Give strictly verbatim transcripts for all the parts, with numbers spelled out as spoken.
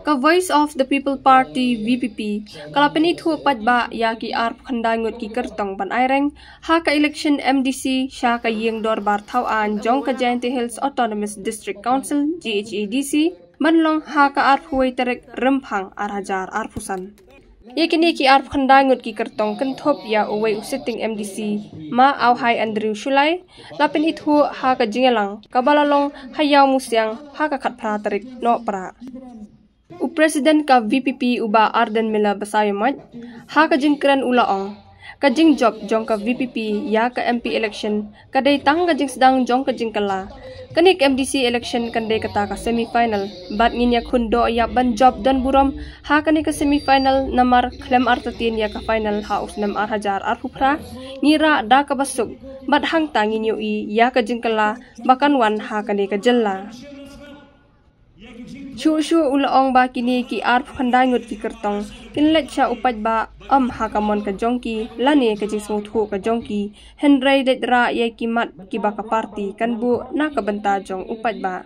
Ka Voice of the People Party, V P P, ka la pynithuh paidbah ïa ki arphew khyndai ngut ki kyrtong ban aireng ha ka election M D C sha ka ïing dorbar thaw aiñ jong ka Jaintia Hills Autonomous District Council, G H A D C, ban long ha ka arphew wei tarik Rymphang ar hajar arphew san. Ïa kine ki arphew khyndai ngut ki kyrtong kynthup ïa uwei u sitting M D C, Ma Auhai Andrew Shullai, la pynithuh ha ka jingïalang kaba la long ha Ïawmusiang ha ka khatphra tarik Nohprah. U President ka V P P, u Bah Ardent Miller Basaiawmoit, ha ka jingkren u la ong, ka jingjop jong ka V P P ïa ka M P election ka dei tang ka jingsdang jong ka jingkylla. Kane ka M D C election kan dei kata ka semi final bad ngin ïakhun doh ïap ban jop don burom ha kane ka semi final namar khlem artatien ïa ka final ha u snem ar hajar arphew phra. Ngi rah da kaba suk bad hangta ngin ïohi ïa ka jingkylla ba kan wan ha kane ka jylla. Shuh shuh u la ong ba kine ki arphew khyndai ngut ki kyrtong kin leit sha u paidbah, ym ha ka mon ka jong ki lane ka jingsngewthuh ka jong ki, hynrei dei rah ïa ki mat kiba ka party kan buh na ka bynta jong u paidbah.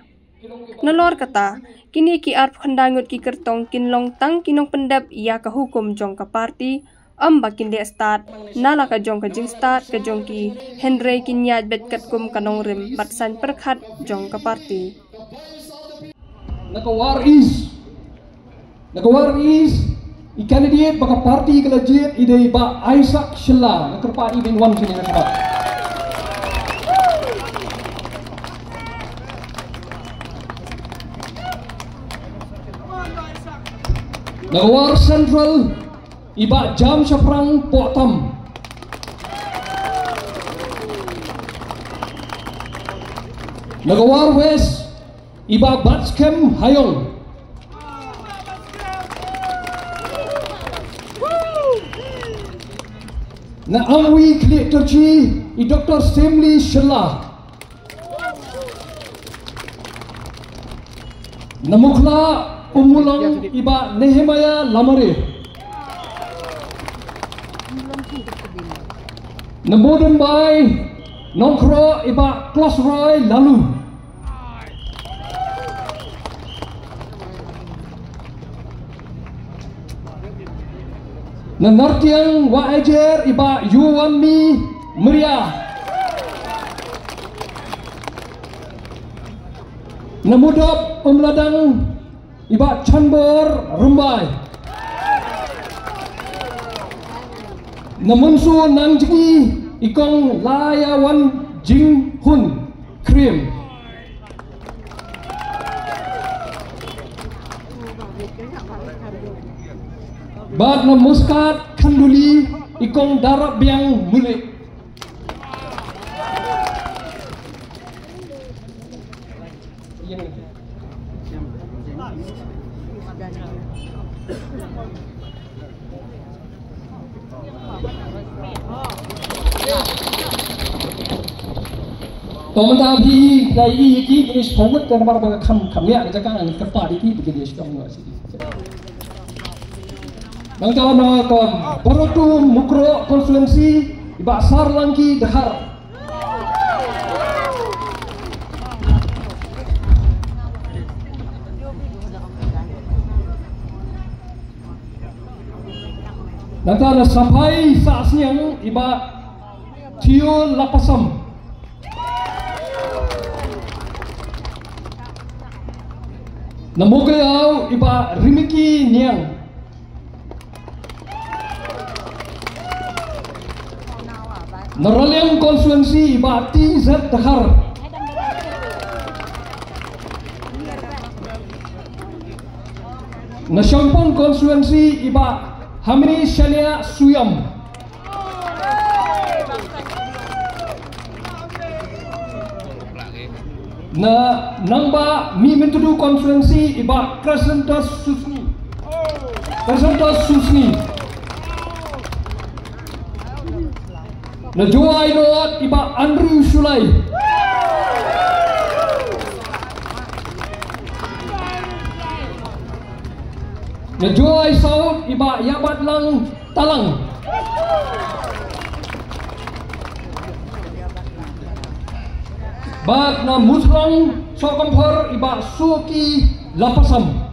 Nalor kata, kine ki arphew khyndai ngut ki kyrtong kin long tang ki nongpyndep ïa ka hukum jong ka party, ym ba kin leh stad na la ka jong ka jingstad ka jong ki, hynrei kin ïaid beit katkum ka nongrim bad saiñ pyrkhat jong ka party. Na ka War East, na ka War East, i candidate ba ka party ka la jied i dei Bah Isaac Shylla, nga kyrpad i ban wan shane na ka. Na ka War Central, i Bah Jamshaphrang Pohtam. Na ka War West, i Bah Batskhem Hayong. Na Amwi Khlieh Kyrchi, i Doktor Semli Shylla. Na Mukhla Ummulong, i Bah Nehemiah Lamare. Na Mowdymbie Nongkhroh, i Bah Klosroy Laloo. Na Nartiang Wah Ejer, i Bah Yuwanmi Mria. Na Mudop Umladang, i Bah Chanbor Rymbai. Na Mynso Nangjngi, i Kong Laiawanjinghun Khyriem. Bad na Muscat Khanduli, i Kong Darapbiang Mulik. To mynta phi dei i ki, ki ni spongut ka namar ba kham, kham ïa ka jaka ngan kyrpad ïa ki, ki ni spongut sih. Nangta na ka Barato Mukroh constituency, i Bah Sarlangki Dkhar. Nangta na Saphai Sahsniang, i Bah Theo Lapasam. Na Mowkaiaw, i Bah Rimiki Niang. Na Raliang constituency, i Bah T Z Dkhar. Na Shangpung constituency, i Bah Hamini Shania Suyam. Na Nangbah Mihmyntdu constituency, i Bah Crescentus Susni. Crescentus Susni. Na Jowai North, i Bah Andrew Shullai. Na Jowai South, i Bah Ïabatlang Talang. Bad na Muslong Sohkymphor, i Bah Soki Lapasam.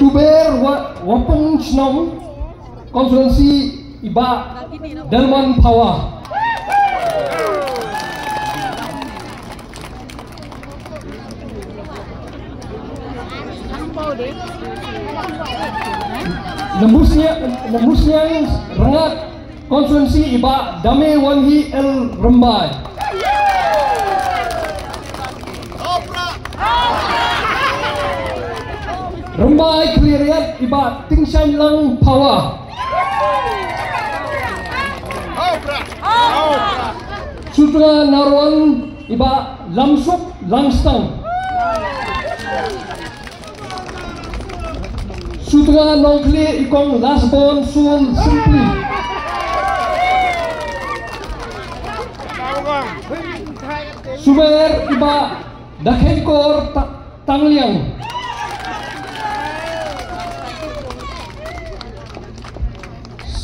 Ber Wa-, Wapung Shnong, constituency i Bah Delmon Phawa. Lembusnya, Lembusnya Rengat, constituency i Bah Dame Wanhi L Rymbai. Rymbai Khliehriat i Bah Tyngshaiñ Lang Phawa. Sutnga Narwan i Bah Lamsuk Langstang. Sutnga Nongkhlieh i Kong Lasbon Sul Simply. Sumer i Bah Dakhenkor Ta-, Tangliang.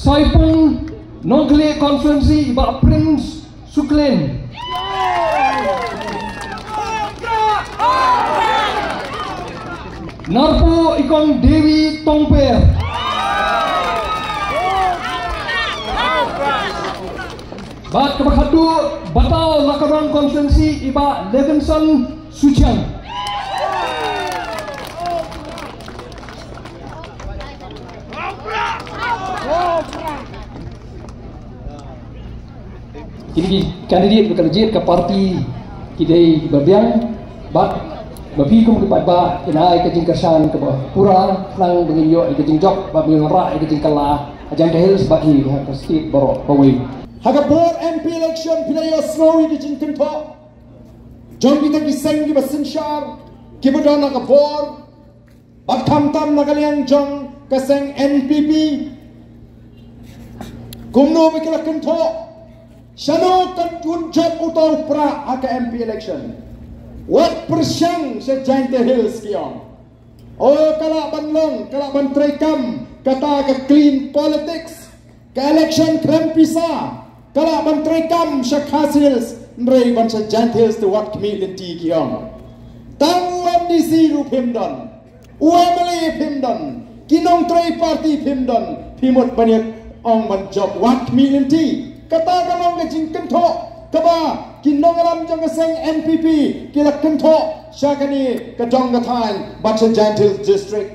Saipung Nongkhlieh constituency i Bah Prince Suklin. Narpuh i Kong Devi Tongper. Bad kaba khadduh Batau Lakadong constituency i Bah Levinson Suchiang. Kine ki candidate ba ka la jied ka party ki dei ba biang, bad ba phi kum ki paidbah kin ai ka jingkyrshan kaba pura khnang ba ngin ïoh ïa ka jingjop bad ba ngin rah ïa ka jingkylla ha Jaintia Hills bad hi ha ka state baroh kawei. Ha ka por M P election phi la ïohsngew ïa ka jingkynthoh jong kita ki seng kiba synshar kiba don ha ka bor, bad khamtam na ka liang jong ka seng N P P. Kumno ba ki la kynthoh, shano kan un jop uta u prah ha ka M P election? Wat pyrshang sha Jaintia Hills, ki ong. O, ka lah ban long, ka lah ban treikam kata ka clean politics. Ka election khlem pisa ka lah ban treikam sha Khasi Hills, hynrei ban sha Jaintia Hills te wat khmih lynti, ki ong. Tang u M D C ruh phim don, u M L A phim don, ki nongtrei party phim don, phi mut ban ïa ong ban jop, wat khmih lynti. Kata ka long ka jingkynthoh kaba ki nongïalam jong ka seng N P P ki la kynthoh sha kane ka dong ka thaiñ bad sha Jaintia Hills District.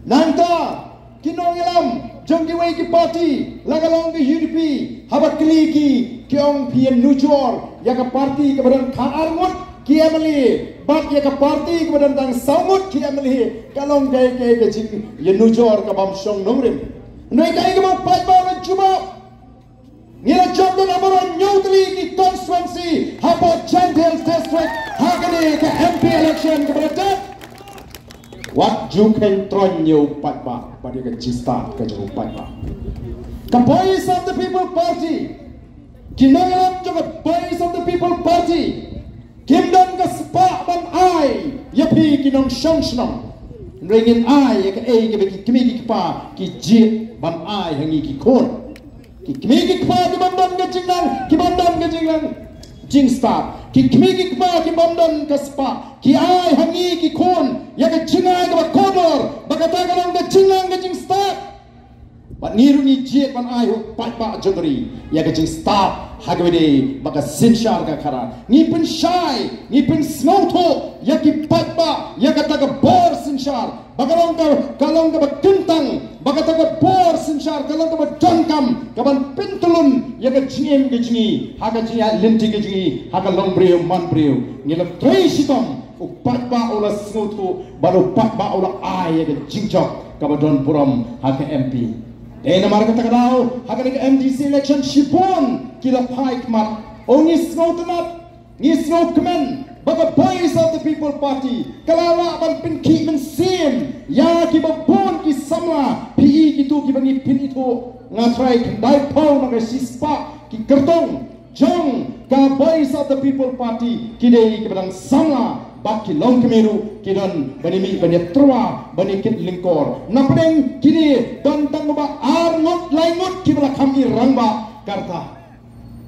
Nangta ki nongïalam jong kiwei ki party, la ka long ka U D P, haba kylli ki, ki ong phi ïanujor ïa ka party kaba don khatar ngut ki M L A bad ïa ka party kaba don tang saw ngut ki M L A, ka long kaei kaei ka jingïanujor ka bym shong nongrim. Hynrei kaei kaba u paidbah u la jubab, ngi la jop lut ha baroh hynñiew tylli ki constituency hapoh Jaintia Hills District ha kane ka M P election kaba la dep. Wat ju kheiñ troiñ ïa u paidbah bad ïa ka jingstad ka jong u paidbah. Ka Voice of the People Party, ki nongïalam jong ka Voice of the People Party, kim don ka spah ban ai ïa phi ki nongshong shnong. Hynrei ngin ai ïa kaei kaba ki kmie ki kpa ki jied ban ai ha ngi ki khun. Ki kmie ki kpa ki bym don ka jingnang, ki bym don ka jingnang jingstad. Ki kmie ki kpa ki bym don ka spah, ki ai ha ngi ki khun ïa ka jingai kaba kordor, ba kata ka long ka jingnang ka jingstad. Bad ngi ruh ngi jied ban ai ha u paidbah jong ka ri ïa ka jingstad ha kaba ïadei bad ka synshar ka khadar. Ngi pynshai, ngi pynsngewthuh ïa ki paidbah ïa kata ka bor synshar. Ba ka long ka, ka long kaba kyntang, ba kata ka bor synshar ka long kaba donkam kaban pyntyllun ïa ka jingim ka jong ngi, ha ka jingïaid lynti ka jong ngi ha ka longbriew manbriew. Ngi la trei shitom, u paidbah u la sngewthuh bad u paidbah u la ai ïa ka jingjop kaba don burom ha ka M P. Dei namar kata ka daw ha kane ka M D C election shibun ki la phai khmat. O, ngi sngewtynnat, ngi sngewkmen ba ka Voice of the People Party ka la lah ban pynkhih mynsiem ïa kiba bun ki samla, phi i kito kiba ngi pynithuh, nga tharai khyndai phew na ka shispah ki kyrtong jong ka Voice of the People Party ki dei kiba dang samla bad ki longkmie ruh ki don ban ïa mih ban ïa tyrwa ban ïa kit lyngkor. Na pdeng kine don tang ba ar ngut lai ngut kiba la kham i rangbah ka rta.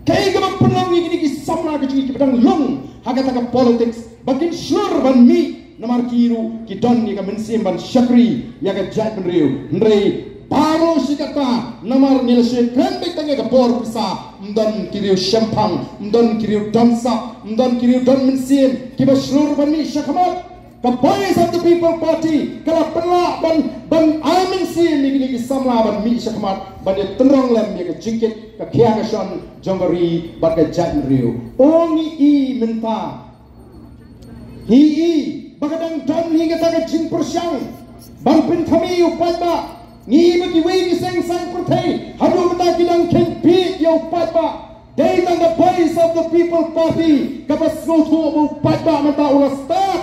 Kaei kaba pynlong ïa kine ki samla ka jong ngi kiba dang lung ha kata ka politics ba kin shlur ban mih Namar ki ruh ki don ïa ka mynsiem ban shakri ïa ka jaitbynriew. Hynrei baroh shi katta namar ngi la shu kren beit tang ïa ka bor pisa, ym don ki riew shemphang, ym don ki riew don sap, ym don ki riew don mynsiem kiba shlur ban mih shakhmat. Ka Voice of the People Party ka la pynlah ban, ban ai mynsiem ïa kine ki samla ban mih shakhmat, ban ïa tynrong lem ïa ka jingkit ka khia ka shon jong ka ri bad ka jaitbynriew. O ngi i mynta, ngi i ba ka dang don hi kata ka jingpyrshang ban pynthame ïa u paidbah. Ngi i ba kiwei ki seng saiñ pyrthei haduh mynta ki dang kheiñ bieit ïa u paidbah. Dei tang ka Voice of the People Party kaba sngewthuh ba u paidbah mynta u la stad.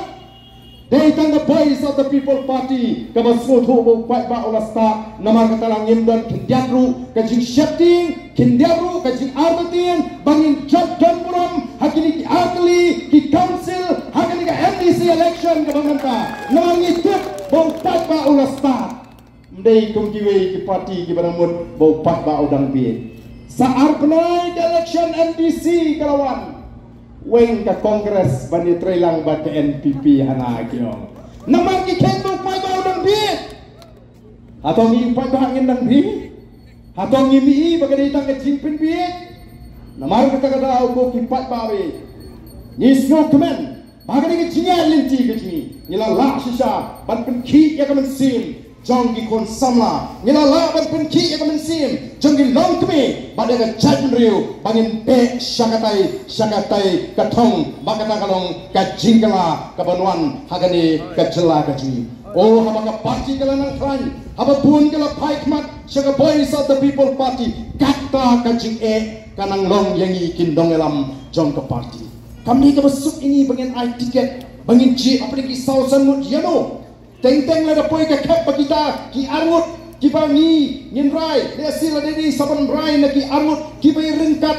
Dei tang ka Voice of the People Party kaba sngewthuh ba u paidbah u la stad. Namar kata la ngim don khyndiat ruh ka jingsheptieng, khyndiat ruh ka jingartatien ba ngin jop don burom ha kine ki artylli ki council, ha kane ka M D C election kaba mynta. Namar ngi tip ba u paidbah u la stad. Ym dei kum kiwei ki party kiba dang mut ba u paidbah u dang bieit. Sa ar bnai ka election M D C ka la wan, weng ka Congress ban ïatrei lang bad ka N P P hana ki ong. Namar ki kheiñ ba u paidbah u dang bieit. Hato ngi u paidbah ngin dang bieit? Hato ngi mih i ba ka dei tang ka jingpynbieit? Namar kata ka daw ko ki paidbah, ngi sngewkmen ba ka dei ka jingïaid lynti ka jong ngi. Ngi la lah shisha ban pynkhih ïa ka mynsiem jong ki khun samla. Ngi la lah ban pynkhih ïa ka mynsiem jong ki longkmie bad ïa ka jaitbynriew ba ngin beh sha katai sha katai ka thong, ba kata ka long ka jingkylla kaban wan ha kane ka jylla ka jong ngi. O haba ka party ka la nang khlaiñ, haba bun ka la phai khmat sha ka Voice of the People Party, kata ka jingeh ka nang long ïa ngi ki nongïalam jong ka party. Kam dei kaba suk ïa ngi ba ngin ai tiket, ba ngin jied hapdeng ki saw san ngut, ïa no. Teng teng lada poi ka khep ba kita ki arngut kiba ngi ngin rai, lehse lada dei sa ban rai na ki arngut kiba ïa ryngkat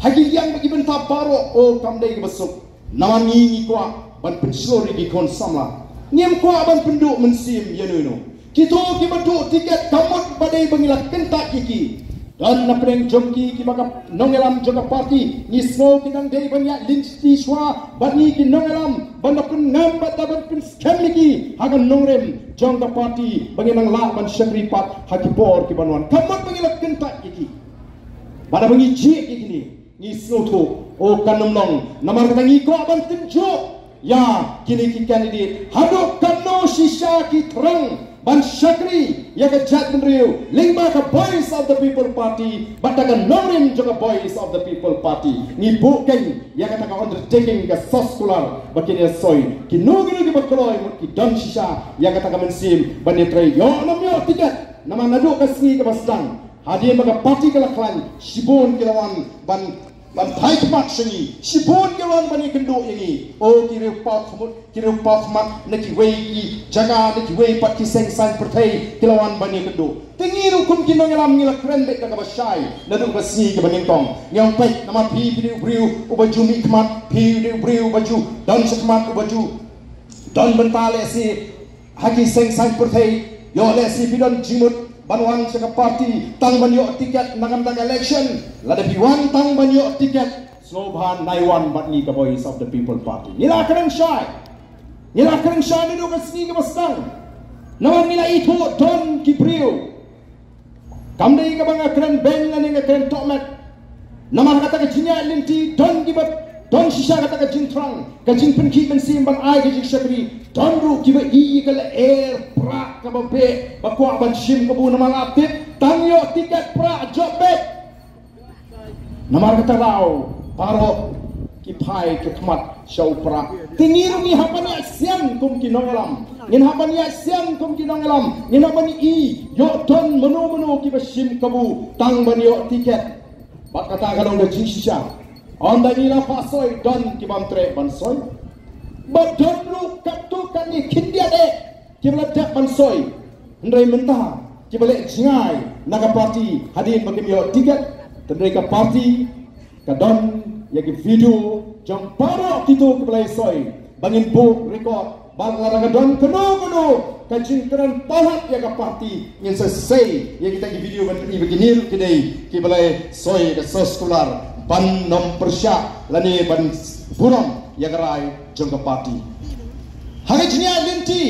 ha ki liang ba ki bynta baroh. O kam dei kaba suk. Namar ngi ngi kwah ban pynshlur ïa ki khun samla. Ngim kwah ban pynduh mynsiem ïa no ïa no. Kito kiba duh tiket ka mut ba dei ba ngi la kyntait ïa ki. Don na pdeng jong ki kiba ka nongïalam jong ka party, ngi sngew ki dang dei ban ïaid lynti shuwa bad ngi ki nongïalam ban da pynngam bad da ban pynskhem ïa ki ha ka nongrim jong ka party ba ngin nang lah ban shakri pat ha ki por kiban wan. Ka mut ba ngi la kyntait ïa ki. Bad haba ngi jied ïa kine, ngi sngewthuh, o kan ym long. Namar kata ngi kwah ban tynjuh ïa kine ki candidate haduh katno shisha ki thrang ban shakri ïa ka jaitbynriew lyngba ka Voice of the People Party bad ka nongrim jong ka Voice of the People Party. Ngi buh keiñ ïa kata ka undertaking ka soskular ba kin ïa soi. Kino kino kiba kloi mut ki don shisha ïa kata ka mynsiem ban ïatrei, ïoh ne ym ïoh tiket. Namar naduh ka sngi kaba sdang hadien ba ka party ka la khlaiñ, shibun ki la wan ban, ban phai khmat sha ngi, shibun ki la wan ban ïakynduh ïa ngi. O ki riew paw khmut, ki riew paw khmat na kiwei ki jaka, na kiwei pat ki seng saiñ pyrthei ki la wan ban ïakynduh. Te ngi ruh kum ki nongïalam ngi la kren beit da kaba shai naduh ka sngi kaba nyngkong. Ngi ong peit, namar phi, phi dei u briew uba ju mih khmat, phi dei u briew uba ju don sha khmat, uba ju don bynta lehse ha ki seng saiñ pyrthei. Ïoh lehse phi don jingmut ban wan sha ka party tang ban ïoh tiket na ka bynta ka election. Lada phi wan tang ban ïoh tiket, sngewbha nai wan bad ngi ka Voice of the People Party. Ngi la kren shai. Ngi la kren shai naduh ka sngi kaba sdang. Namar ngi la ithuh don ki briew. Kam dei kaba nga kren beiñ lane nga kren tohmet. Namar kata ka jingïaid lynti don kiba don shisha kata ka jingthrang, ka jingpynkhih mynsiem ban ai ka jingshakri. Don ruh kiba i ka lyer prah kaba beh ba kwah ban shim kabu. Namar la tip tang ïoh tiket prah jop beit. Namar kata daw baroh ki phai ki khmat sha u prah. Te ngi ruh ngi hap ban ïaid sian kum ki nongïalam. Ngin hap ban ïaid sian kum ki nongïalam. Ngin hap ban i, ïoh don mano mano kiba shim kabu tang ban ïoh tiket. Bad kata ka long ka jingshisha. Ynda ngi la phah soi don ki bym treh ban soi. Bad don ruh katto katne khyndiat eh kiba la dep ban soi. Hynrei mynta kiba leh jngai na ka party hadien ba kim ïoh tiket. Hynrei ka party ka don ïa ki video jong baroh kito kiba la ïa soi ba ngin buh record. Bad lada ka don kano kano ka jingkren palat ïa ka party, ngin sa sei ïa kita ki video ban pyni ba kine ruh ki dei kiba la ïa soi ïa ka soskular ban nym pyrshah lane ban burom ïa ka rai jong ka party. Ha ka jingïaid lynti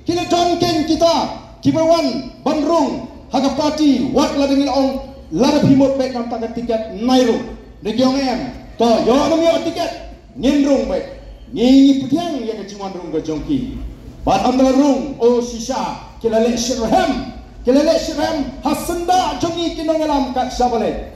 ki la don keiñ kita kiba wan ban rung ha ka party, wat lada ngi la ong lada phi mut beit na kata ka tiket, nai rung. Da ki ong em, to ïoh ne ym ïoh tiket, ngin rung beit. Ngi, ngi pdiang ïa ka jingwan rung ka jong ki. Bad ynda la rung, o shisha, ki la leh shitrhem. Ki la leh shitrhem ha syndah jong ngi ki nongïalam kat shaba leit.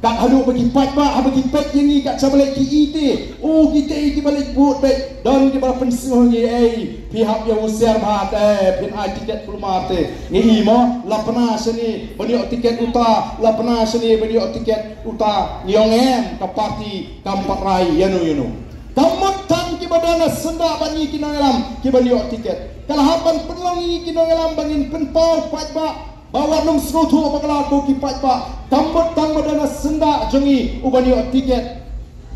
Kat haduh ba ki paidbah haba ki peit ïa ngi kat shaba leit ki ïeit. O, kitei kiba leit vote beit. Don kiba la pynsngew ïa ngi, ei, phi hap ïa husiar bha te, phin ai tiket kulmar te. Ngi i mo, la pynah shane ban ïoh tiket uta, la pynah shane ban ïoh tiket uta. Ngi ong em, ka party kam pat rai ïano ïano. Kam mut tang kiba don ha syndah bad ngi ki nongïalam kiban ïoh tiket. Ka la hap ban pynlong ïa ngi ki nongïalam ba ngin pynpaw paidbah ba wat nym sngewthuh bakla ko ki paidbah. Kam mut tang ba don ha syndah jong ngi uban ïoh tiket.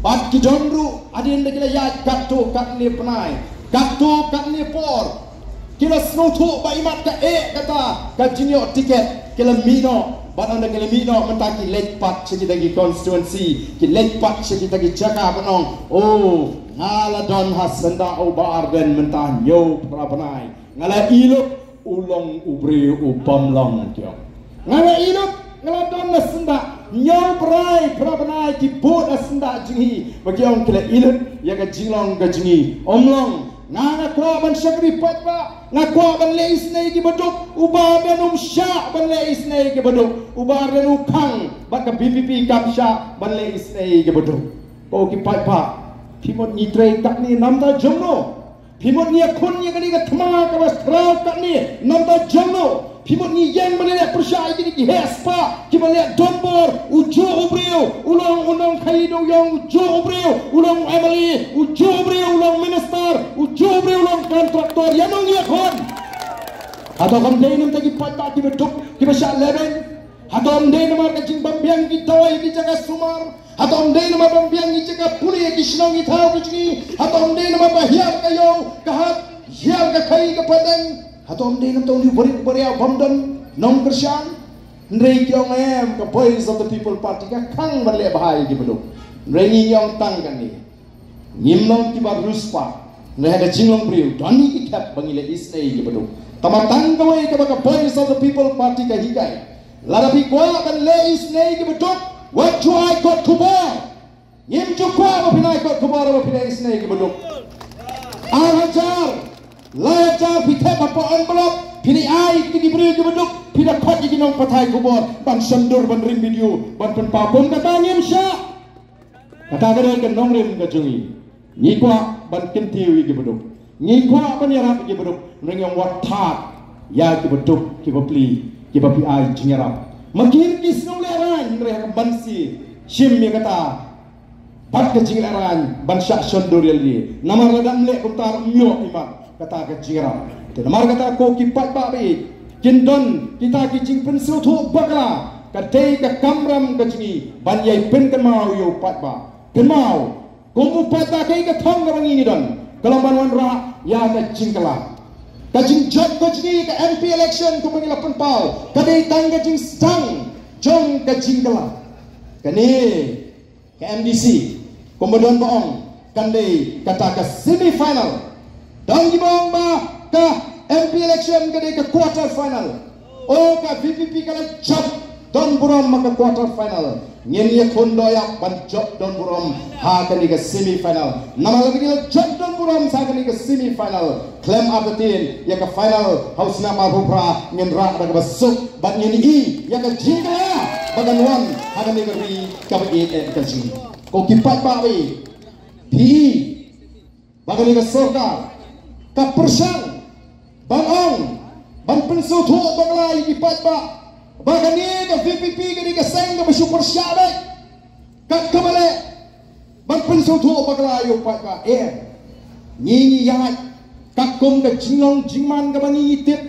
Bad ki don ruh hadien ba ki la ïaid katto katne bnai, katto katne por. Ki la sngewthuh ba imat ka eh kata ka jingïoh tiket, ki la mih noh. Bad ynda ki la mih noh mynta ki leit pat sha kita ki constituency, ki leit pat sha kita ki jaka ban ong, o, nga la don ha syndah u Bah Ardent mynta hynñiew phra bnai. Nga la ïoh u long u briew u bym long, ki ong. Nga la ïoh, nga la don ha syndah hynñiew bnai phra bnai, ki vote ha syndah jong ngi, ba ki ong ki la ïoh ïa ka jinglong ka jong ngi. Ym long. Nga, nga kwah ban shakri paidbah, nga kwah ban leh isynei ïa ki baduk. U Bah Ardent um shah ban leh isynei ïa ki baduk. U Bah Ardent u khang bad ka V P P kam shah ban leh isynei ïa ki baduk. Ko ki paidbah, phi mut ngi trei katne namar jong no? Phi mut ngi ïakhun ïa kane ka thma kaba khraw katne namar jong no? Phi mut ngi ïeng ban leh pyrshah ïa kine ki heh spah kiba leh donbor, u juh u briew u long u nongkhaïi dewïong, u juh u briew u long u M L A, u juh u briew u long minister, u juh u briew u long contractor, ïano ngi ïakhun? Hato kam dei namar ki paidbah kiba duk kiba shah lehbeiñ? Hato kam dei namar ka jingbym biang ki dawai ki jaka sumar? Hato kam dei namar bym biang ki jaka pule ki shnong ki thaw ki jong ngi? Hato kam dei namar ba hiar ka ïew ka hat, hiar ka khaïi ka pateng? Hato kam dei namar tang u barit u baria bym don nongkyrshan? Hynrei ki ong em, ka Voice of the People Party ka khang ban leh bha ïa ki baduk. Hynrei ngi ong tang kane, ngim long kiba riewspah. Hynrei ha ka jinglong briew don hi ki khep ba ngi leh isynei ïa ki baduk. Tangba tang kawei kaba ka Voice of the People Party ka hikai, lada phi kwah ban leh isynei ïa ki baduk, wat ju ai kot khubor. Ngim ju kwah ba phin ai kot khubor ba phin leh isynei ïa ki baduk. Ar hajar, lai hajar phi thep hapoh envelope, phin ai ïa ki briew ki baduk, phi da khot ïa ki nongpathai khubor ban shon dur, ban ring video, ban pynpaw. Kum kata ngim shah. Kata ka dei ka nongrim ka jong ngi. Ngi kwah ban kyntiew ïa ki baduk. Ngi kwah ban ïarap ïa ki baduk. Ngi ong wat thad ïa ki baduk, ki bapli, kiba phi ai jingïarap. Ma ki, ki sngew lehraiñ, hynrei ha ka ban si shim ïa kata bad ka jinglehraiñ ban shah shon dur ïa lade. Namar lada ym leh kumta ruh ym ïoh imat kata ka jingïarap. Te namar kata ko ki paidbah ba ïeit, kin don kita ki jingpynsngewthuh bakla. Ka dei ka kamram ka jong ngi ban ïai pynkynmaw ïa u paidbah. Kynmaw, kum u paidbah, ka thong kaba ngi ngi don ka long ban wanrah ïa ka jingkylla. Ka jingjop ka jong ngi ka M P election kumba ngi la pynpaw, ka dei tang ka jingsdang jong ka jingkylla. Kane ka M D C, kumba don ba ong, kan dei kata ka semi final. Don kiba ong ba ka M P election ka dei ka quarter final. O, ka V P P ka la jop don burom ha ka quarter final. Ngin ïakhun doh ïa ban jop don burom ha kane ka semi final. Namar lada ngi la jop don burom ha kane ka semi final, khlem artatien ïa ka final ha u snem arphew phra ngin rah da kaba suk bad ngin ïohi ïa ka jingkylla ba kan wan ha kane ka ri kaba ïeit ka jong ngi. Ko ki paidbah, phi i ba kane ka sorkar ka pyrshang ban ong, ban pynsngewthuh bakla ïa ki paidbah ba kane ka V P P ka dei ka seng kaba shu pyrshah beit. Kat kaba leh ban pynsngewthuh bakla ïa u paidbah, em. Ngi ngi ïaid katkum ka jinglong jingman kaba ngi ngi tip,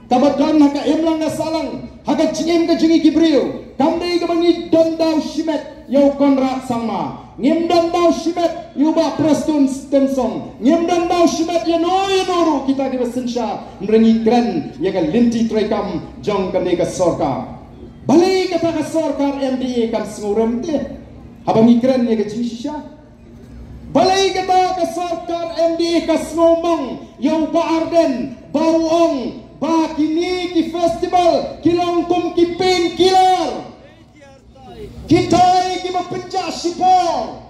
kaba don ha ka imlang ka sahlang, ha ka jingim ka jong ngi ki briew. Kam dei kaba ngi don daw shimet ïa u Conrad Sangma, ngim don daw shimet ïa u Bah Prestone Tynsong, ngim don daw shimet ïano ïano ruh kita kiba synshar. Hynrei ngi kren ïa ka lynti treikam jong kane ka sorkar. Balei kata ka sorkar M D A kan sngewrem te haba ngi kren ïa ka jingshisha? Balei kata Ka sorkar M D A ka sngewmong ïa u Bah Ardent ba u ong ba kine ki festival ki long kum ki painkiller. Kitai kiba pynjah shipor,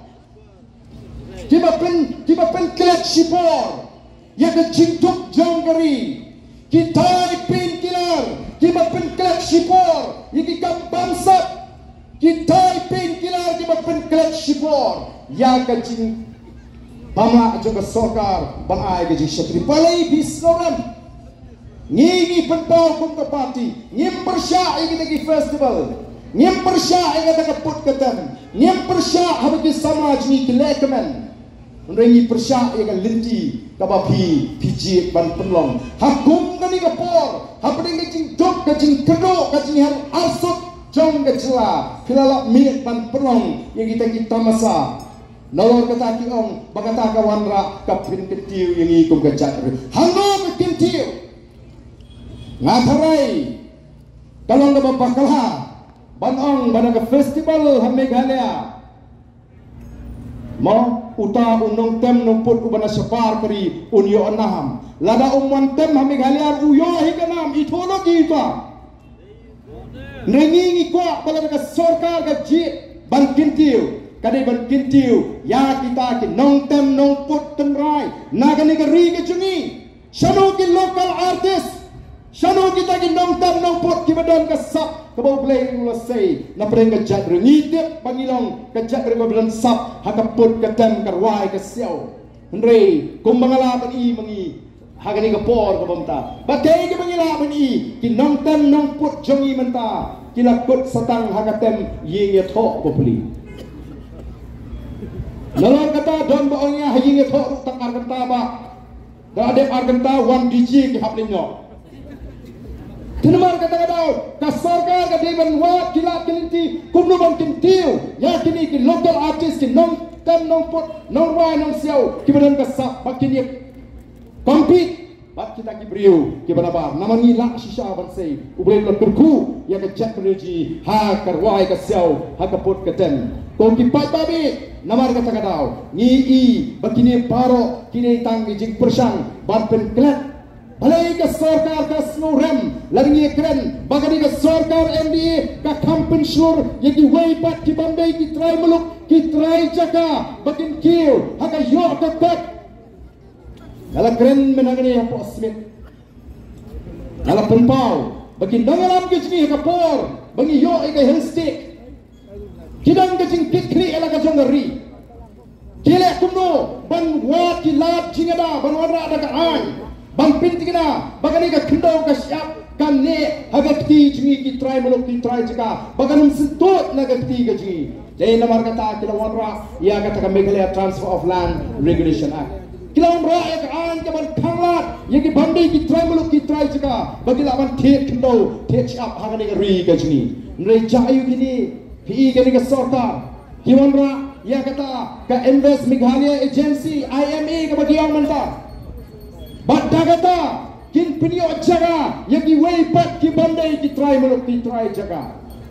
kiba pyn, kiba pynklet shipor ïa ka jingduk jong ka ri. Kitai painkiller kiba pynklet shipor ïa ki kam bamsap. Kitai painkiller kiba pynklet shipor ïa ka jingbamla jong ka sorkar ban ai ka jingshakri. Balei phi sngewrem? Ngi, ngi pynpaw kum ka party, ngim pyrshah ïa kita ki festival, ngim pyrshah ïa kata ka put ka tem, ngim pyrshah haba ki samla jong ngi ki leh kmen. Hynrei ngi pyrshah ïa ka lynti kaba phi, phi jied ban pynlong. Ha kum kane ka por, hapdeng ka jingduk, ka jingkyrduh, ka jinghiar arsut jong ka jylla, phi la lah miet ban pynlong ïa kita ki tamasa. Nalor kata ki ong ba kata ka wanrah ka pynkyntiew ïa ngi kum ka jaitbynriew. Hangno ka kyntiew? Nga tharai ka long kaba bakla ban ong ba na ka festival ha Meghalaya, mo, uta u nongtem nongput uba na shabar ka ri un ïoh nam? Lada um wan tem ha Meghalaya u ïoh hi ka nam, i thoh noh ki uta. Hynrei ngi, ngi kwah ba lada ka sorkar ka jied ban kyntiew, ka dei ban kyntiew ïa kita ki nongtem nongput tynrai na kane ka ri ka jong ngi. Shano ki local artist? Shano kita ki nongtem nongput kiba don ka sap kaba U Blei u la sei na pdeng ka jaitbynriew? Ngi tip ba ngi long ka jaitbynriew kaba don sap ha ka put ka tem, ka rwai ka siaw. Hynrei kumba nga la ban ïohi ma ngi ha kane ka por kaba mynta, ba kaei kaba ngi la ban ïohi, ki nongtem nongput jong ngi mynta ki la kut satang ha ka tem ïing ïathoh bapli. Nalor kata don ba ong ïa ha ïing ïathoh ruh tang ar kynta ba da dep ar kynta wan D J ki hap lyngngoh. Te namar kata ka daw ka sorkar ka dei ban wad ki lad ki lynti kumno ban kyntiew ïa kine ki local artist, ki nongtem nongput, nongrwai nongsiaw kiba don ka sap ba kin ïa compete bad kita ki briew kiba nabar. Namar ngi lah shisha ban sei U Blei u la kyrkhu ïa ka jaitbynriew jong ngi ha ka rwai ka siaw, ha ka put ka tem. Ko ki paidbah, namar kata ka daw ngi i ba kine baroh kine tang ki jingpyrshang ban pynklet. Balei ka sorkar ka sngewrem lada ngi kren ba kane ka sorkar M D A ka kham pynshlur ïa kiwei pat ki bym dei ki trai muluk ki trai jaka ba kin kiew ha ka ïoh ka kot? Nga la kren mynta kane hapoh Smit, nga la pynpaw ba ki nongïalam ki jong ngi ha ka por ba ngi ïoh ïa ka Hill State ki don ka jingkitkhlieh ïa la ka jong ka ri. Ki leh kumno ban wad ki lad jingada ban wanrah da ka aiñ ban pynthikna ba kane ka khyndew ka shyiap kan neh ha ka kti jong ngi ki trai muluk ki trai jaka, ba kan ym syntud na ka kti ka jong ngi. Dei namar kata ki la wanrah ïa kata ka Meghalaya Transfer of Land Regulation Act. Ki la wanrah ïa ka aiñ kaban khanglad ïa ki bym dei ki trai muluk ki trai jaka ba ki lah ban thied khyndew thied shyiap ha kane ka ri ka jong ngi. Hynrei jia aïu kine, phi i kane ka sorkar ki wanrah ïa kata ka Invest Meghalaya Agency, I M A kaba ki ong mynta. Bad da kata kin pynïoh jaka ïa kiwei pat ki bym dei ki trai muluk ki trai jaka.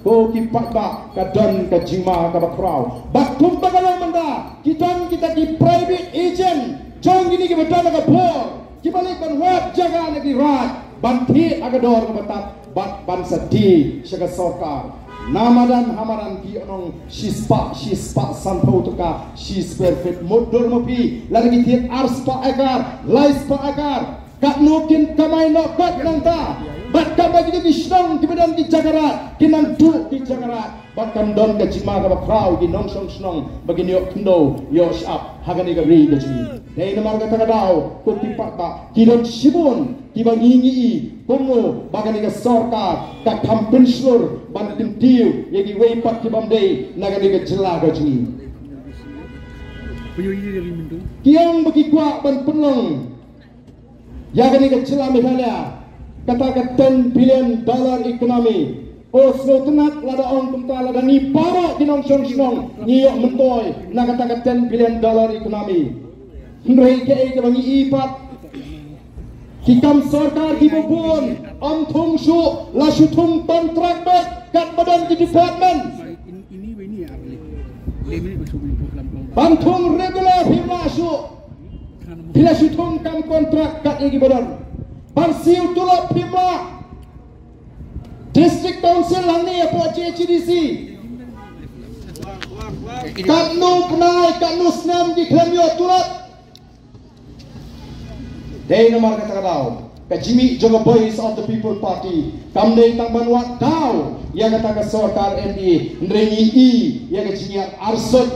Ko ki paidbah, ka don ka jingma kaba khraw. Bad kumba ka long mynta ki don kita ki private agent jong kine kiba don ha ka bor kiba leit ban wad jaka na ki raid ban thied ha ka dor kaba tad bad ban sa die sha ka sorkar. Na madan ha madan ki ïoh nong shispah, shispah sanphew tyngka shi square feet. Mutdur ma phi lada ki thied arspah ekar, laispah ekar. Katno kin kamai noh kot nangta? Bad katba kito ki shnong kiba don ki jaka raid kin nang duh ki jaka raid. Bad kan don ka jingma kaba khraw ki nongshong shnong ba kin ïoh khyndew ïoh shyiap ha kane ka ri ka jong ngi. Dei namar kata ka daw ko ki paidbah, ki don shibun kiba ngi ngi i kumno ba kane ka sorkar ka kham pynshlur ban kyntiew ïa kiwei pat ki bym dei na kane ka jylla ka jong ngi. Ki ong ba ki kwah ban pynlong ïa kane ka jylla Meghalaya kata ka ten billion dollar economy. O sngewtynnat lada ong kumta, lada ngi baroh ki nongshong shnong ngi ïoh myntoi na kata ka ten billion dollar economy. Hynrei kaei kaba ngi i pat, ki kam sorkar kiba bun ym thung shuh, la shu thung contract beit katba don ki department. Ban thung regular phim lah shuh. Phi la shu thung kam kontrak kat ïa ki ba don. Ban siew tulop phim lah. District Council hangne hapoh J H A D C. Katno bnai, katno snem ki khlem ïoh tulop. Dei namar kata ka daw ka jingmih jong ka Voice of the People Party kam dei tang ban wad daw ïa kata ka sorkar M D A, hynrei ngi i ïa ka jingïaid arsut.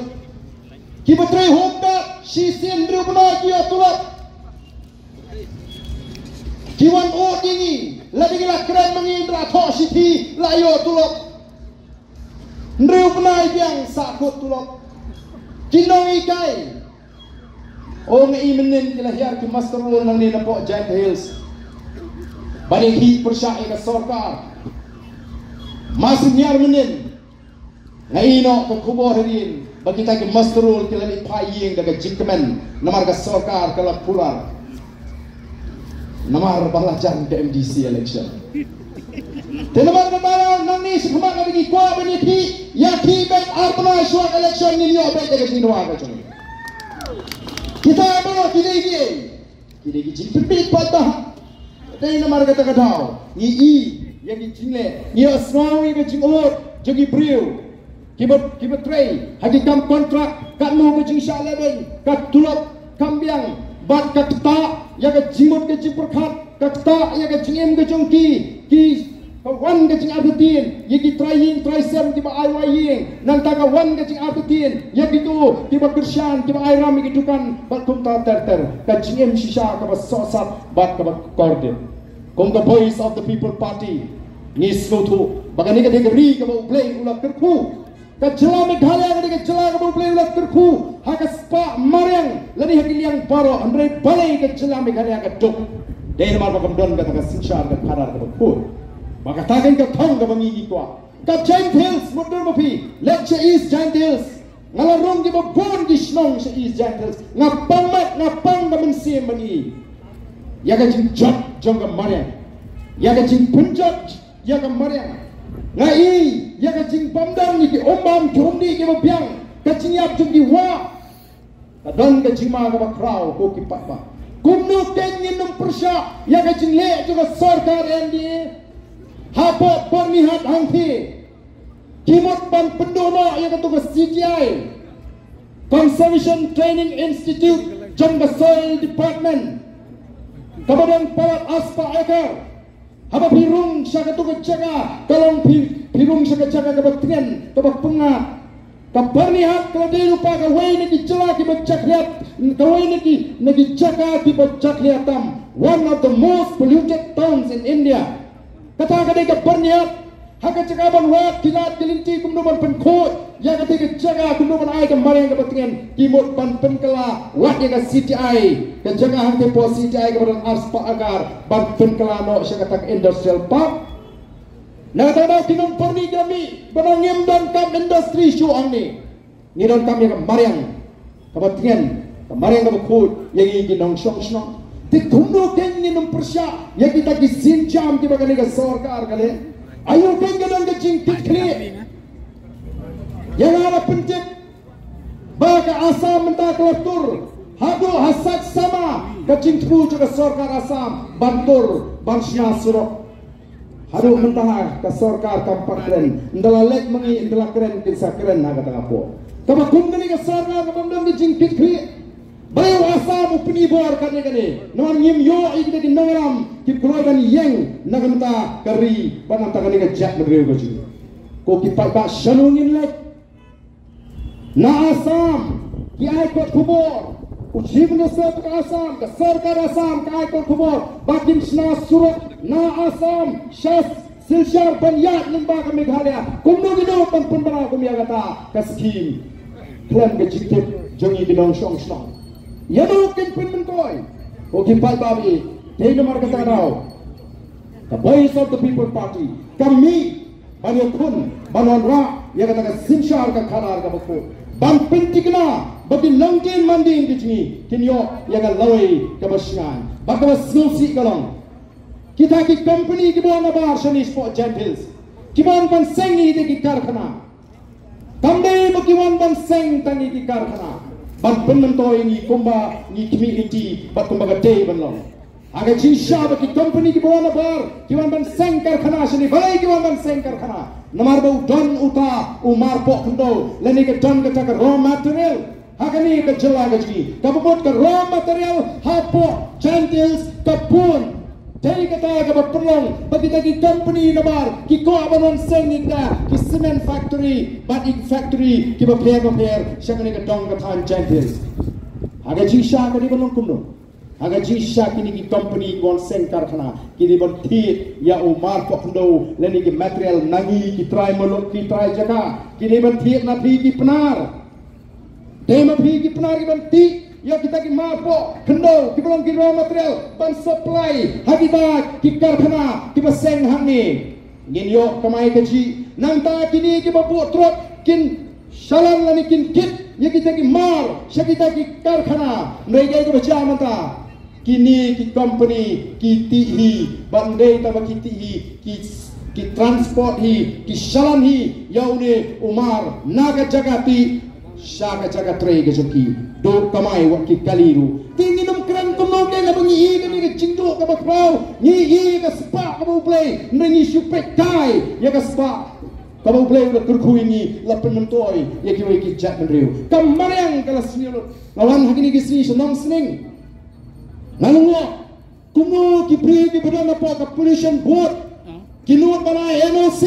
Kiba trei home guard shisien hynriew bnai ki ïoh tulop. Ki wan ud ïa ngi, lada ngi la kren ma ngi, hynrei thoh shithi la ïoh tulop. Hynriew bnai biang sah kut tulop. Ki nonghikai. O, nga i mynnin ki la hiar ki muster roll nangne napoh Jaintia Hills ban ïakhih pyrshah ïa ka sorkar. Mar shu hiar mynnin nga i noh ka khubor hadien ba kita ki muster roll ki la leit phah ïing da ka jingkmen namar ka sorkar ka la pular. Namar ba la jan ka M D C election. Te namar kata nangne shakhmat lada ngi kwah ban ïakhih, ïakhih beit ar bnai shuwa ka election, ngin ïoh beit da ka jingdawa ka jong ngi. Kita baroh ki dei kiei? Ki dei ki jingpynbit paidbah. Dei namar kata ka daw ngi i ïa ki jingleh, ngi ïohsngew ïa ka jingud jong ki briew kiba, kiba trei ha ki kam kontrak, katno ka jingshah lehbeiñ, ka tulop kam biang, bad ka ktah ïa ka jingmut ka jingpyrkhat, ka ktah ïa ka jingim ka jong ki, ki, ka wan ka jingartatien ïa ki trai ïing trai sem kiba ai wai ïing, nangta ka wan ka jingartatien ïa kito kiba kyrshan, kiba ai ram ïa ki dukan bad kumta ter ter. Ka jingim shisha kaba sohsat bad kaba kordit. Kum ka Voice of the People Party ngi sngewthuh ba kane ka dei ka ri kaba U Blei u la kyrkhu. Ka jylla Meghalaya ka dei ka jylla kaba U Blei u la kyrkhu ha ka spah mariang lane ha ki liang baroh, hynrei balei ka jylla Meghalaya ka duk? Dei namar ba kam don kata ka synshar ka khadar kaba khuid. Ba kata kein ka thong kaba ngi ngi kwah. Ka Jaintia Hills, mutdur ma phi, leit sha East Jaintia Hills. Nga la rung kiba bun ki shnong sha East Jaintia Hills. Nga pang met, nga pang ka mynsiem ban i ïa ka jingjot jong ka mariang, ïa ka jingpynjot ïa ka mariang. Nga i ïa ka jingbymdon ïa ki umbam ki umdih kiba biang, ka jingïap jong ki wah. Ka don ka jingma kaba khraw ko ki paidbah. Kumno kein ngin ym pyrshah ïa ka jingleh jong ka sorkar M D A? Hapoh Byrnihat hangthie ki mut ban pynduh noh ïa katu ka C T I, Conservation Training Institute, jong ka Soil Department, kaba don palat arspah acre. Haba phi rung sha katu ka jaka, ka long phi, phi rung sha ka jaka kaba tngen, kaba pyngngad. Ka Byrnihat ka la dei lypa kawei na ki jaka kiba jakhlia, kawei na ki, na ki jaka kiba jakhlia tam. One of the most polluted towns in India. Kata ka dei ka Byrnihat. Ha ka jaka ban wad ki lad ki lynti kumno ban pynkhuid ïa kata ka jaka, kumno ban ai ka mariang kaba tngen, ki mut ban pynkylla wat ïa ka C T I, ka jaka hangtei hapoh C T I kaba don arspah acre, ban pynkylla noh sha kata ka industrial park. Na kata ka daw ki nongpyrdi ki la mih ba ngim donkam industry shuh hangne. Ngi donkam ïa ka mariang kaba tngen, ka mariang kaba khuid ïa ngi ki nongshong shnong. Te kumno kein ngin ym pyrshah ïa kita ki sienjam kiba kane ka sorkar ka leh? Aïu kein ka don ka jingkitkhlieh ïa nga? La pyntip ba ka Assam mynta ka la tur haduh ha Saitsama, ka jingthmu jong ka sorkar Assam ban tur, ban shna surok. Haduh mynta ka sorkar kam pat kren. Ynda la leit ma ngi, ynda la kren, kin sa kren ha kata ka por. Kaba kum kane ka sorkar kaba ym don ka jingkitkhlieh. Balei u Assam u pyni bor kane kane? Namar ngim ïoh ïa kita ki nongïalam ki kloi ban ïeng na ka bynta ka ri bad na ka bynta kane ka jaitbynriew ka jong ngi. Ko ki paidbah, shano ngin leit? Na Assam ki ai kot khubor, u Chief Minister ka Assam, ka sorkar Assam ka ai kot khubor ba kin shna surok na Assam sha Silchar ban ïaid lyngba ka Meghalaya. Kumno ngin ïoh ban pynbna kum ïa kata ka skim khlem ka jingtip jong ngi ki nongshong shnong? Ïa no kin pynmyntoi? Ko ki paidbah, dei namar kata ka daw ka Voice of the People Party ka mih ban ïakhun, ban wanrah ïa kata ka synshar ka khadar kaba khuid, ban pynthikna ba ki nongdien mandien ki jong ngi kin ïoh ïa ka lawei kaba shngaiñ. Bad kaba sngewsih ka long, kita ki company kiba wan nabar shane shapoh Jaintia Hills, kiba wan ban seng ïa kita ki karkhana. Kam dei ba ki wan ban seng tang ïa ki karkhana. ban pynmyntoi ïa ngi kumba ngi khmih lynti bad kumba ka dei ban long. Ha ka jingshisha ba ki company kiba wan nabar ki wan ban seng karkhana shane, balei ki wan ban seng karkhana? Namar ba u don uta u marpoh khyndew lane ka don kata ka raw material ha kane ka jylla ka jong ngi. Kaba mut ka raw material hapoh Jaintia Hills ka bun. Dei kata kaba pynlong ba kita ki company nabar ki kwah ban wan seng ïa kita ki cement factory bad ki factory kiba pher bapher sha kane ka dong ka thaiñ Jaintia Hills. Ha ka jingshisha ka dei ban long kumno? Ha ka jingshisha kine ki company ki wan seng karkhana ki dei ban thied ïa u marpoh khyndew lane ki material na ngi ki trai muluk ki trai jaka, ki dei ban thied na phi ki Pnar. Dei ma phi ki Pnar ki ban thied ïa kita ki marpoh khyndew kiba long ki raw material ban supply ha kita ki karkhana kiba seng hangne. Ngin ïoh kamai kajih. Nangta kine kiba buh trok kin shalan lane kin kit ïa kita ki mar sha kita ki karkhana. Hynrei kaei kaba jia mynta? Kine ki company ki tih hi, bad ym dei tang ba ki tih hi, ki, ki transport hi, ki shalan hi ïa une u mar na ka jaka tih sha ka jaka trei ka jong ki. Duh kamai wat ki kali ruh. Te ngin ym kren kumno kein haba ngi i kane ka jingduh kaba khraw, ngi i ka spah kaba U Blei, hynrei ngi shu peit kai ïa ka spah kaba U Blei u la kyrkhu ïa ngi, la pynmyntoi ïa kiwei ki jaitbynriew. Ka mariang ka la sniew lut. Nga wan ha kine ki sngi sha Nongsning. Nga la ong kumno ki briew kiba don hapoh ka Pollution Board ki nud ban ai N O C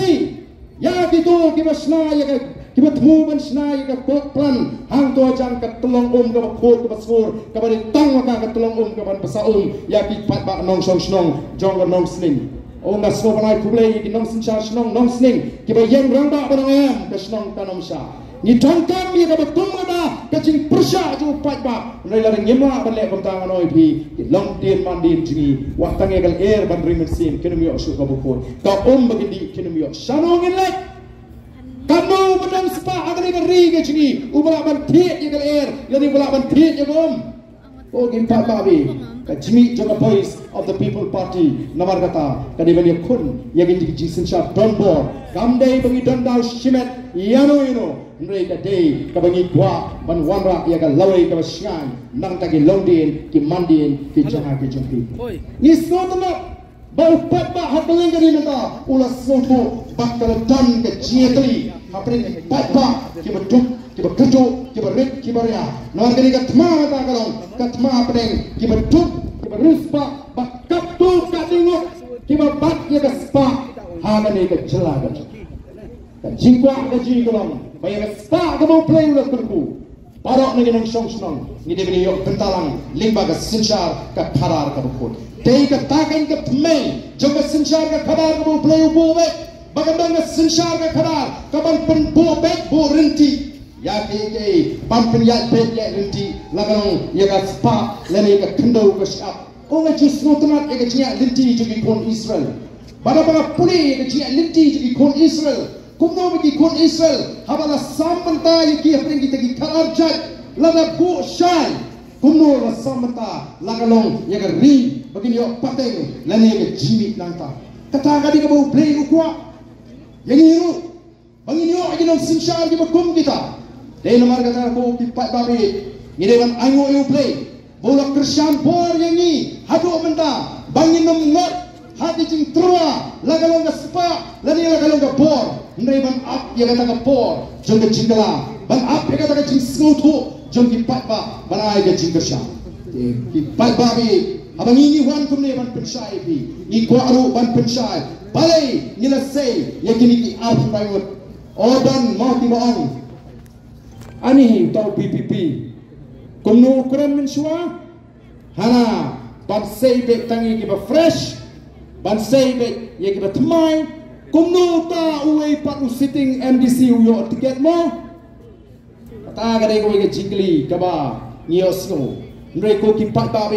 ïa kito kiba shna ïa ka, kiba thmu ban shna ïa ka coke plant hangto hajan ka tyllong um kaba khuid kaba skur, kaba dei tang ma ka ka tyllong um kaban bsa um ïa ki paidbah nongshong shnong jong ka Nongsning. Ong nga sngewbha ban ai khublei ïa ki nongsynshar shnong Nongsning kiba ïeng rangbah ban ong em, ka shnong kan ym shah. Ngi donkam ïa kaba kum kata ka jingpyrshah jong u paidbah. Hynrei lada ngim lah ban leh kumta, ngan ong ïa phi, ki longdien mandien jong ngi, wat tang ïa ka lyer ban ring mynsiem kin ym ïoh shuh kaba khuid. Ka um ba kin dih kin ym ïoh. Shano ngin leit? Katno ba don spah ha kane ka ri ka jong ngi uba lah ban thied ïa ka lyer lane uba lah ban thied ïa ka um? Ko ki paidbah, ka jingmih jong ka Voice of the People Party namar kata ka dei ban ïakhun ïa ka jingsynshar donbor. Kam dei ba ngi don daw shimet ïano ïano, hynrei ka dei kaba ngi kwah ban wanrah ïa ka lawei kaba shngaiñ na ka bynta ki longdien ki mandien ki jong nga ki jong phi. Ngi sngewtynnat ba u paidbah ha kylleng ka ri mynta u la sngewthuh ba ka la don ka jingïatylli hapdeng ki paidbah kiba duk, kiba kyrduh, kiba rit, kiba ria. Namar kane ka thma mynta ka long ka thma hapdeng kiba duk, kiba riewspah, ba katto katne ngut kiba bat ïa ka spah ha kane ka jylla ka jong ngi. Ka jingkwah ka jong ngi ka long ba ïa ka spah kaba U Blei u la kyrkhu, baroh na ki nongshong shnong ngi dei ban ïoh bynta lang lyngba ka synshar ka khadar kaba khuid. Dei kata ka, ka thymmei jong ka synshar ka khadar kaba U Blei u buh beit, ba kan don ka synshar ka khadar kaban pynbuh beit buh ryntih ïa kiei kiei, ban pynïaid beit ïaid ryntih, la ka long ïa ka spah lane ïa ka khyndew ka shyiap. Ko nga ju sngewtynnat ïa ka jingïaid lynti jong ki khun Israel. Bad haba nga pule ïa ka jingïaid lynti jong ki khun Israel, kumno ba ki khun Israel haba la sam bynta ïa ki hapdeng kita ki khadar jait, lada buh shai, kumno la sam bynta la ka long ïa ka ri ba kin ïoh pateng lane ïa ka jingmih nangta. Kata ka dei kaba U Blei u kwah ïa ngi ruh. Ba ngin ïoh ïa ki nongsynshar kiba kum kita. Dei namar kata ko ki paidbah, ngi dei ban ainguh ïa U Blei ba u la kyrshan bor ïa ngi haduh mynta ba ngin ym ngot ha ki jingtyrwa la ka long ka spah lane la ka long ka bor, hynrei ban ap ïa kata ka por jong ka jingkylla, ban ap ïa kata ka jingsngewthuh jong ki paidbah ban ai ka jingkyrshan. Ki paidbah, haba ngi ngi wan kumne ban pynshai ïa phi, ngi kwah ruh ban pynshai balei ngi la sei ïa kine ki arphew ngut. O don mo kiba ong, ani hi uta u VPP, kumno u kren mynshuwa? Hana ban sei beit tang ïa kiba fresh, ban sei beit ïa kiba thymmai. Kumno uta uwei pat u sitting MDC u ïoh tiket mo? Kata ka dei kawei ka jingkylli kaba ngi ïohsngew. Hynrei ko ki paidbah,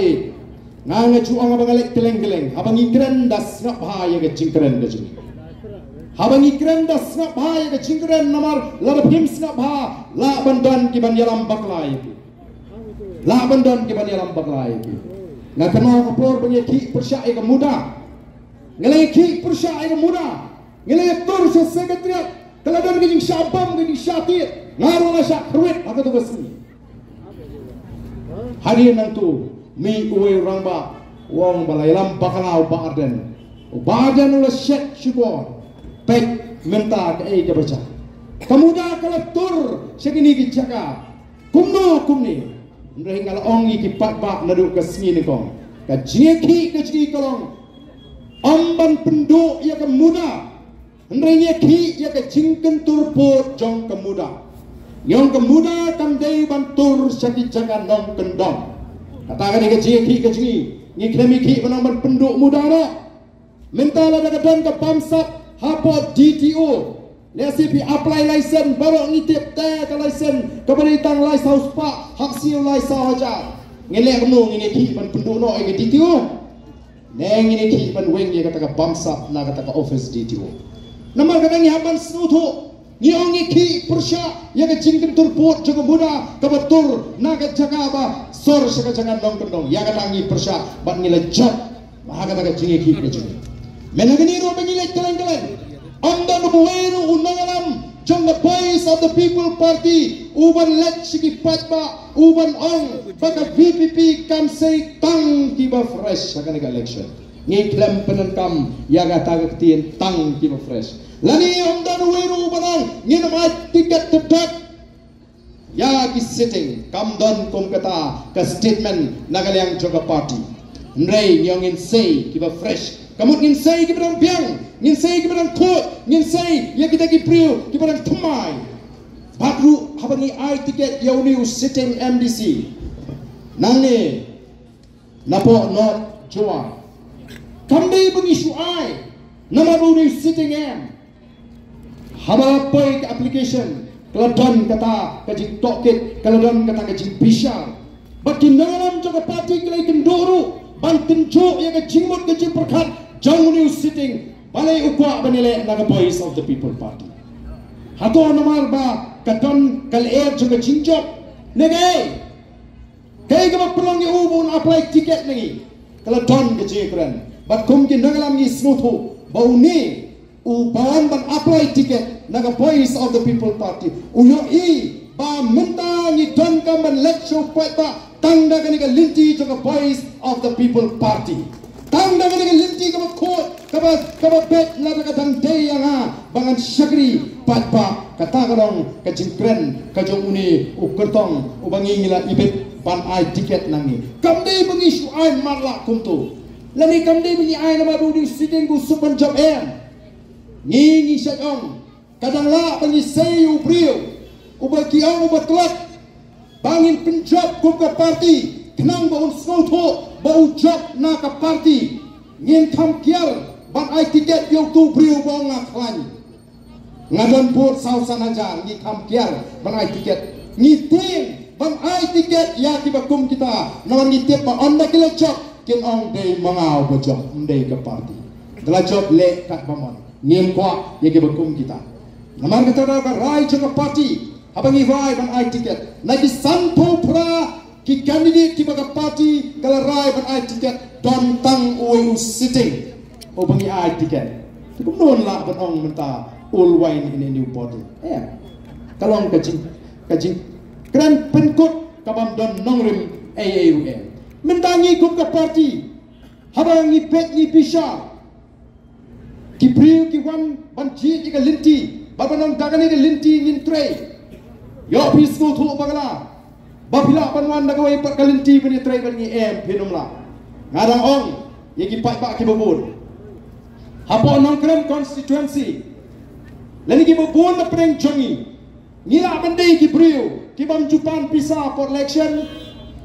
nga nga ju ong haba nga leit kylleng kylleng, haba ngi kren da sngap bha ïa ka jingkren ka jong ngi. Haba ngi kren da sngap bha ïa ka jingkren, namar lada phim sngap bha lah ban don ki ban ïalam bakla ïa ki. Lah ban don ki ban ïalam bakla ïa ki. Nga kynmaw ka por ba ngi khih pyrshah ïa ka MUDA. Nga la khih pyrshah ïa ka MUDA. Nga la tur sha Secretariat, ka la don ka jingshah bam, ka jingshah tied. Nga ruh nga shah kyrwit ha kato ka sngi. Hadien nangtu, mih uwei u rangbah, u ong ba la ïalam bakla u Bah Ardent. U Bah Ardent u la shet shukor. Peit mynta kaei kaba jia. Ka MUDA ka la tur sha kine ki jaka. Kumno kumne. Hynrei nga la ong ïa ki paidbah naduh ka sngi nyngkong, ka jingïakhih ka jingïakhih ka long, ym ban pynduh ïa ka MUDA. Hynrei ngi ïakhih ïa ka jingkyntur pud jong ka MUDA. Ngi ong ka MUDA kam dei ban tur sha ki jaka nongkyndong. Kata ka dei ka jingïakhih ka jingïakhih. Ngi khlem ïakhih ban ong ban pynduh MUDA noh. Mynta lada ka don ka bamsap hapoh D T O, lehse phi apply license, baroh ngi tip te ka license kaba dei tang lai saw spah, hap siew lai saw hajar. Ngi leh kumno? Ngin ïakhih ban pynduh noh ïa ka D T O? Ne ngin ïakhih ban weng ïa kata ka bamsap na kata ka office D T O? Namar kata ngi hap ban sngewthuh. Ngi ong ngi ïakhih pyrshah ïa ka jingkyntur pud jong ka MUDA kaba tur na ka jaka ba sor sha ka jaka nongkyndong. Ïa kata ngi pyrshah bad ngi la jop ha kata ka jingïakhih ka jingïakhih. Mynta kane ruh ba ngi leit kylleng kylleng, ym don uwei ruh u nongïalam jong ka Voice of the People Party u ban leit sha ki paidbah u ban ong ba ka V P P kan sei tang kiba fresh ha kane ka election. Ngi khlem pyndonkam ïa kata ka ktien tang kiba fresh. Lane ym don uwei ruh u ban ong ngin ym ai tiket tyrped ïa ki sitting. Kam don kum kata ka statement na ka liang jong ka party. Hynrei ngi ong ngin sei kiba fresh. Ka mut ngin sei kiba dang biang, ngin sei kiba dang khuid, ngin sei ïa kita ki briew kiba dang thymmai. Bad ruh haba ngi ai tiket ïa une u sitting M D C nangne napoh North Jowai, kam dei ba ngi shu ai namar ba u dei u sitting M. Haba la poi ka application, ka la don kata ka jingtohkit, ka la don kata ka jingbishar. Bad ki nongïalam jong ka party ki la ïakynduh ruh ban tynjuh ïa ka jingmut ka jingpyrkhat jong une u sitting, balei u kwah ban ïaleh na ka Voice of the People Party. Hato namar ba ka don ka lyer jong ka jingjop ne kaei? Kaei kaba pynlong ïa u ba un apply tiket na ngi? Ka la don ka jingkren. Bad kum ki nongïalam ngi sngewthuh ba une u ba wan ban apply tiket na ka Voice of the People Party u ïohi ba mynta ngi donkam ban leit sha u paidbah tang da kane ka lynti jong ka Voice of the People Party. Tang da kane ka lynti kaba khuid, kaba, kaba beit lada ka dang dei ïa nga ba ngan shakri paidbah. Kata ka long ka jingkren ka jong une u kyrtong uba ngi ngi la ibit ban ai tiket na ngi. Kam dei ba ngi shu ai matlah kumto. Lane kam dei ba ngi ai namar ba u dei u sitting ba u suk ban jop em. Ngi ngi shait ong, ka dang lah ba ngi sei u briew uba ki ong uba tlot ba ngin pynjop kum ka party khnang ba un sngewthuh ba u jop na ka party. Ngin kham kiar ban ai tiket ïa uto u briew ba ong nga khlaiñ, nga don vote saw san hajar. Ngi kham kiar ban ai tiket. Ngi tieng ban ai tiket ïa kiba kum kita namar ngi tip ba ynda ki la jop kin ong dei ma nga uba jop, ym dei ka party. Da la jop leh kat ba mon. Ngim kwah ïa kiba kum kita. Namar kata da ka rai jong ka party, haba ngi rai ban ai tiket na ki sanphew phra ki candidate kiba ka party ka la rai ban ai tiket, don tang uwei u sitting uba ngi ai tiket. Te kumno ngi lah ban ong mynta old wine in a new bottle? Em. Ka long ka jing, ka jingkren pynkut ka bym don nongrim ei ei ruh em. Mynta ngi kum ka party, haba ngi peit ngi bishar, ki briew ki wan ban jied ïa ka lynti, ba ban ong da kane ka lynti ngin trei. Ïoh phi sngewthuh bakla ba phi lah ban wan da kawei pat ka lynti ban ïatrei bad ngi? Em, phin ym lah. Nga dang ong ïa ki paidbah kiba bun hapoh Nongkrem constituency lane kiba bun na pdeng jong ngi, ngi lah ban dei ki briew ki bym ju pan pisa por election.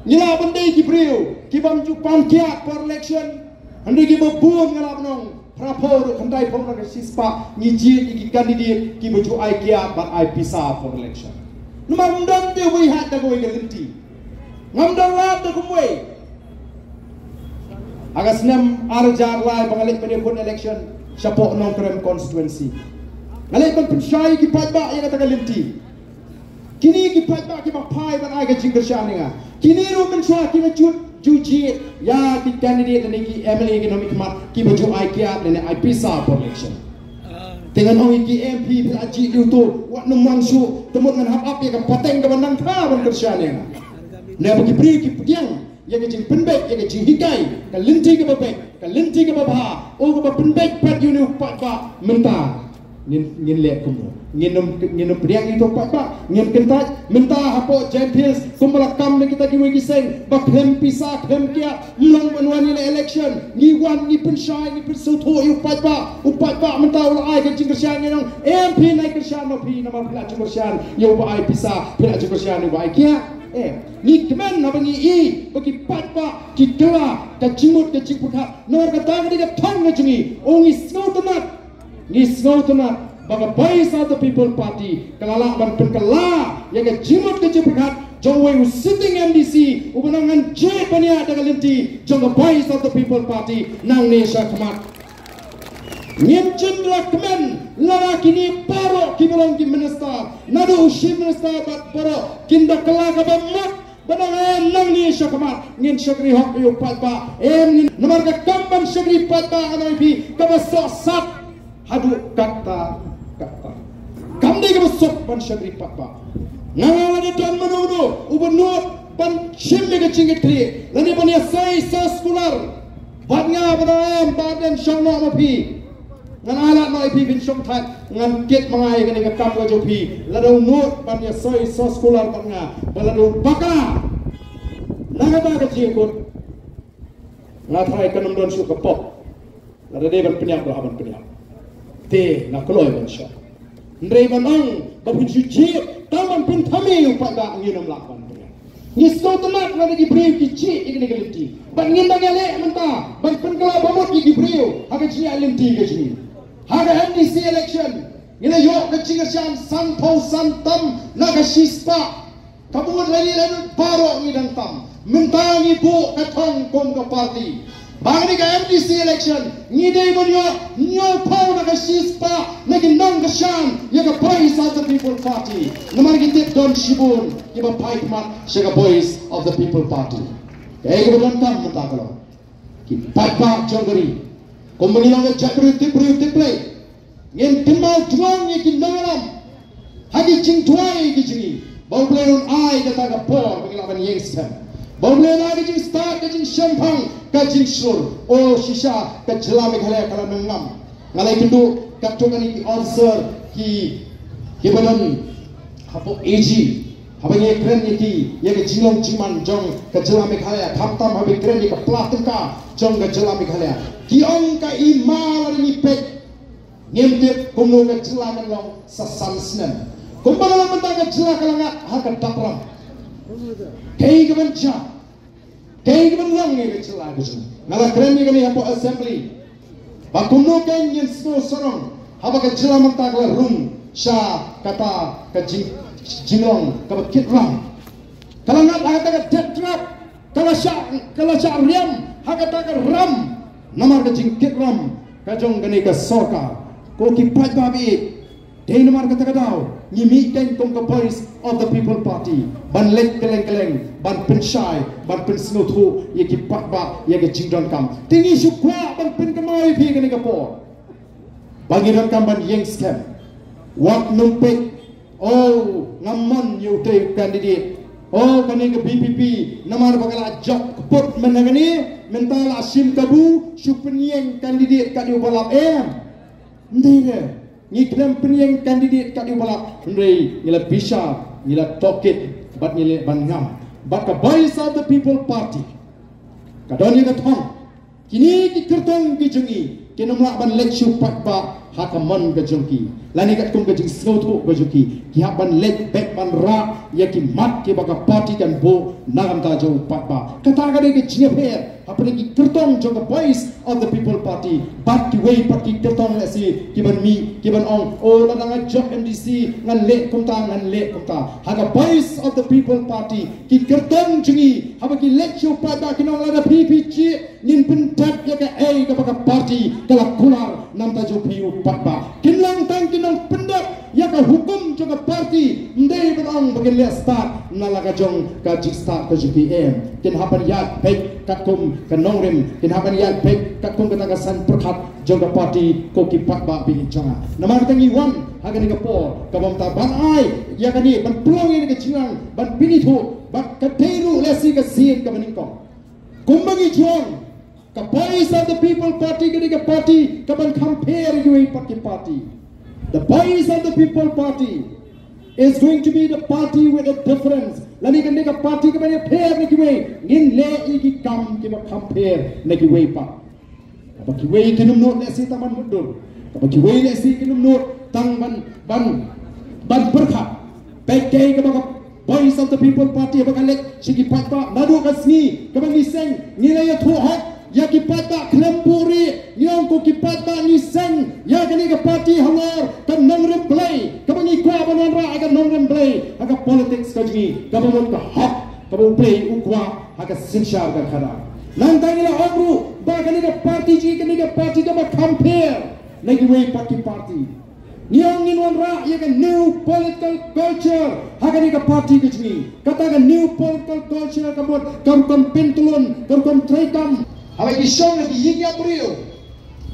Ngi lah ban dei ki briew ki bym ju pan kiad por election. Hynrei kiba bun nga lah ban ong, phra phew ruh, khyndai phew na ka shispah ngi jied ïa ki candidate kiba ju ai kiad bad ai pisa por election. Namar ym don te uwei haduh kawei ka lynti. Ngam don lad da kumwei. Ha ka snem ar hajar lai ba nga leit ban ïa vote election shapoh Nongkrem constituency, nga leit ban pynshai ïa ki paidbah ïa kata ka lynti. Kine ki paidbah kiba phai ban ai ka jingkyrshan ïa nga, kine ruh mynshuwa ki la ju, ju jied ïa ki candidate lane ki M L A ki nongmihkhmat kiba ju ai kiad lane ai pisa por election. Te ngan ong ïa ki, em, phi phi la jied ïa uto, wat nym wan shuh, te mut ngan hap ap ïa ka pateng kaba nang kha ban kyrshan ïa nga. Naba ki briew ki pdiang ïa ka jingpynbeit ïa ka jinghikai, ka lynti kaba beit, ka lynti kaba bha, u kaba pynbeit pat ïa une u paidbah mynta. Ngin, ngin leh kumno? Ngin ym, ngin ym pdiang ïa u paidbah, ngin kyntait. Mynta hapoh Jaintia Hills kumba la kam na kita kiwei ki seng ba khlem pisa, khlem kiad, ym long ban wan ïa la election. Ngi wan, ngi pynshai, ngi pynsngewthuh ïa u paidbah. U paidbah mynta u la ai ka jingkyrshan, ngi ong em, phi nai kyrshan ma phi, namar phi la jingkyrshan ïa uba ai pisa, phi la jingkyrshan ïa uba ai kiad. Em, ngi kmen haba ngi i ba ki paidbah ki kylla ka jingmut ka jingpyrkhat. Namar kata ka dei ka thong ka jong ngi. O, ngi sngewtynnat, ngi sngewtynnat ba ka Voice of the People Party ka la lah ban pynkylla ïa ka jingmut ka jingpyrkhat jong uwei u sitting M D C uba nang ngan jied ban ïaid da ka lynti jong ka Voice of the People Party nangne sha khmat. Ngim shym la kmen lada kine baroh kiba long ki minister, naduh u Chief Minister bad baroh, kin da kylla kaba mut ba nang, em, nangne sha khmat ngin shakri hok ïa u paidbah. Em, ngin, namar ka kam ban shakri paidbah, ngan ong ïa phi, kaba sohsat haduh katta katta. Kam dei kaba suk ban shakri paidbah. Nga nga lada don mano mano uba nud ban shim ïa ka jingkitkhlieh lane ban ïasei soskular bad nga, ba nang, em, Bah Ardent, shong noh ma phi. Ngan ai lad noh ïa phi, phin shong thait, ngan kit ma nga ïa kane ka kam ka jong phi. Lada u nud ban ïasei soskular bad nga, ba lada u bakla, na kata ka jingkut, nga tharai kan ym don shuh ka pop. Lada dei ban pynïap, la ban pynïap. Te nga kloi ban shong. Hynrei ban ong ba phin shu jied tang ban pynthame ïa u paidbah, ngin ym lah ban pynïap. Ngi sngewtynnat lada ki briew ki jied ïa kane ka lynti. Bad ngin dang ïaleh mynta ban pynkylla ba mut ïa ki briew ha ka jingïaid lynti ka jong ngi. Ha ka M D C election ngi la ïoh ka jingkyrshan sanphew san tam na ka shispah. Ka bud lane lane baroh ngi dang tam. Mynta ngi buh ka thong kum ka party ba kane ka M D C election ngi dei ban ïoh hynñiewphew na ka shispah na ki nongkyrshan ïa ka Voice of the People Party. Namar ngi tip don shibun kiba phai khmat sha ka Voice of the People Party. Kaei kaba donkam mynta ka long ki paidbah jong ka ri. Kumba ngi long ka jaitbynriew tipbriew tipblei, ngin kynmaw jngoh ïa ki nongïalam ha ki jingduwai ki jong ngi, ba U Blei un ai kata ka por ba ngi lah ban ïeng skhem, ba U Blei un ai ka jingstad, ka jingshemphang, ka jingshlur. O shisha ka jylla Meghalaya ka la nang ngam. Nga la ïakynduh katto katne ki officer, ki, kiba don hapoh A G, haba ngi kren ïa ki, ïa ka jinglong jingman jong ka jylla Meghalaya, khamtam haba ngi kren ïa ka pla tyngka jong ka jylla Meghalaya, ki ong ka i ma lada ngi peit, ngim tip kumno ka jylla kan long sa san snem. Kumba ka long mynta ka jylla ka la ngat ha ka dap ram. Kaei kaban jia? Kaei kaban long ïa ka jylla ka jong ngi? Nga la kren ïa kane hapoh assembly ba kumno kein ngin sngewsarong haba ka jylla mynta ka la rung sha kata ka jing, jinglong kaba kit ram. Ka la ngat ha kata ka death trap. Ka la shah, ka la shah riam ha kata ka ram namar ka jingkit ram ka jong kane ka sorkar. Ko ki paidbah ba ïeit, dei namar kata ka daw ngi mih kein kum ka Voice of the People Party ban leit kylleng kylleng ban pynshai, ban pynsngewthuh ïa ki paidbah ïa ka jingdonkam. Te ngi shu kwah ban pynkynmaw ïa phi kane ka por ba ngi donkam ban ïeng skhem. Wat nym peit, o, ngam mon ïa utei u candidate. O, kane ka V P P namar ba ka la jop kput mynta kane, mynta la shim kabu, shu pynïeng candidate kat ïa uba lap, em. Ym dei re. Ngi khlem pynïeng candidate kat ïa uba lap, hynrei ngi la bishar, ngi la tohkit bad ngi leh ban ngam. Bad ka Voice of the People Party ka don ïa ka thong. Kine ki kyrtong ki jong ngi kin ym lah ban leit sha u paidbah ha ka mon ka jong ki lane katkum ka jingsngewthuh ka jong ki. Ki hap ban leit beit ban rah ïa ki mat kiba ka party kan buh na ka bynta jong u paidbah. Kata ka dei ka jingïapher hapdeng ki kyrtong jong ka Voice of the People Party bad kiwei pat ki kyrtong lehse kiban mih kiban ong, o, lada nga jop M D C ngan leh kumta, ngan leh kumta. Ha ka Voice of the People Party ki kyrtong jong ngi haba ki leit sha u paidbah kin ong, lada phi phi jied ngin pyndep ïa kaei kaba ka party ka la kular na ka bynta jong phi u paidbah. Kin long tang ki nongpyndep ïa ka hukum jong ka party, ym dei ban ong ba kin leh stad na la ka jong ka jingstad ka jong phi, em. Kin hap ban ïaid beit katkum ka nongrim, kin hap ban ïaid beit katkum kata ka saiñ pyrkhat jong ka party, ko ki paidbah ba ïeit jong nga. Namar kata ngi wan ha kane ka por kaba mynta ban ai ïa kane, ban pynlong ïa kane ka jingrang ban pynithuh Bad ka dei ruh lehse ka sien kaba nyngkong. Kumba ngi ong, ka Voice of the People Party ka dei ka party kaban compare ïa kiwei pat ki party. The Voice of the People Party is going to be the party with a difference. Lane ka dei ka party kaban ïapher na kiwei. Ngin leh ïa ki kam kiba compare na kiwei pat. Kaba kiwei kin ym nud lehse tang ban mutdur. Kaba kiwei lehse kin ym nud tang ban, ban, ban pyrkhat. Peit kaei kaba ka Voice of the People Party haba ka leit sha ki paidbah naduh ka sngi kaba ngi seng, ngi la ïathuh hok ïa ki paidbah khlem buhrieh. Ngi ong ko ki paidbah, ngi seng ïa kane ka party halor ka nongrim Blei, kaba ngi kwah ban wanrah ïa ka nongrim Blei ha ka politics ka jong ngi, kaba mut ka hok kaba U Blei u kwah ha ka synshar ka khadar. Nangta ngi la ong ruh ba kane ka party jong ngi, kane ka party kaba compare na kiwei pat ki party. Ngi ong ngin wanrah ïa ka new political culture ha kane ka party ka jong ngi. Kata ka new political culture ka mut ka rukom pyntlun, ka rukom treikam. Haba ki shong ha ki ïing ïap briew,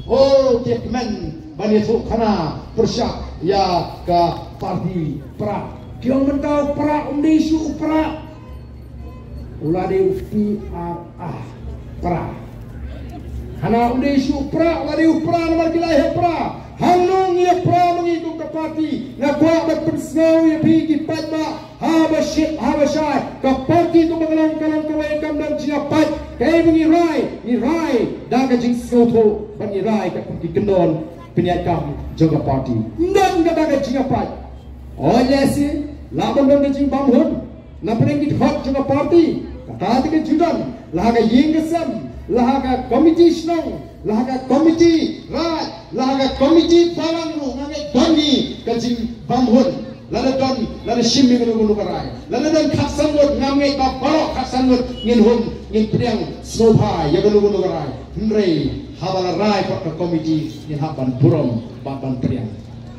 oh, ki kmen ban ïathuh khana pyrshah ïa ka party. Pra, ki ong mynta u Pra um dei shuh u Pra, u la dei u P R A. Pra. Hana um dei shuh u Pra, u la dei u Pra namar ki la ïa Pra. Hangno ngi ïa Pra ma ngi kum ka party? Nga kwah ban pynsngew ïa phi ki paidbah. Haba shit, haba shai, ka party kumba ka long, ka long kawei, kam don jingïapait. Kaei ba ngi rai? Ngi rai da ka jingsngewthuh bad ngi rai katkum ki kyndon pynïaid kam jong ka party. Ym don kata ka jingïapait. Hooid lehse lah ban don ka jingbam hun na pdeng ki dkhot jong ka party. Kata te ka ju don, la ha ka ïing ka sem, la ha ka komiti shnong, la ha ka komiti raid, la ha ka komiti balang ruh nga ngeit don hi ka jingbam hun. Lada don, lada shim ïa kano kano ka rai, lada don khatsan ngut, ngam ngeit ba baroh khatsan ngut ngin hun, ngin pdiang sngewbha ïa kano kano ka rai. Hynrei haba la rai pat ka komiti ngin hap ban burom bad ban pdiang.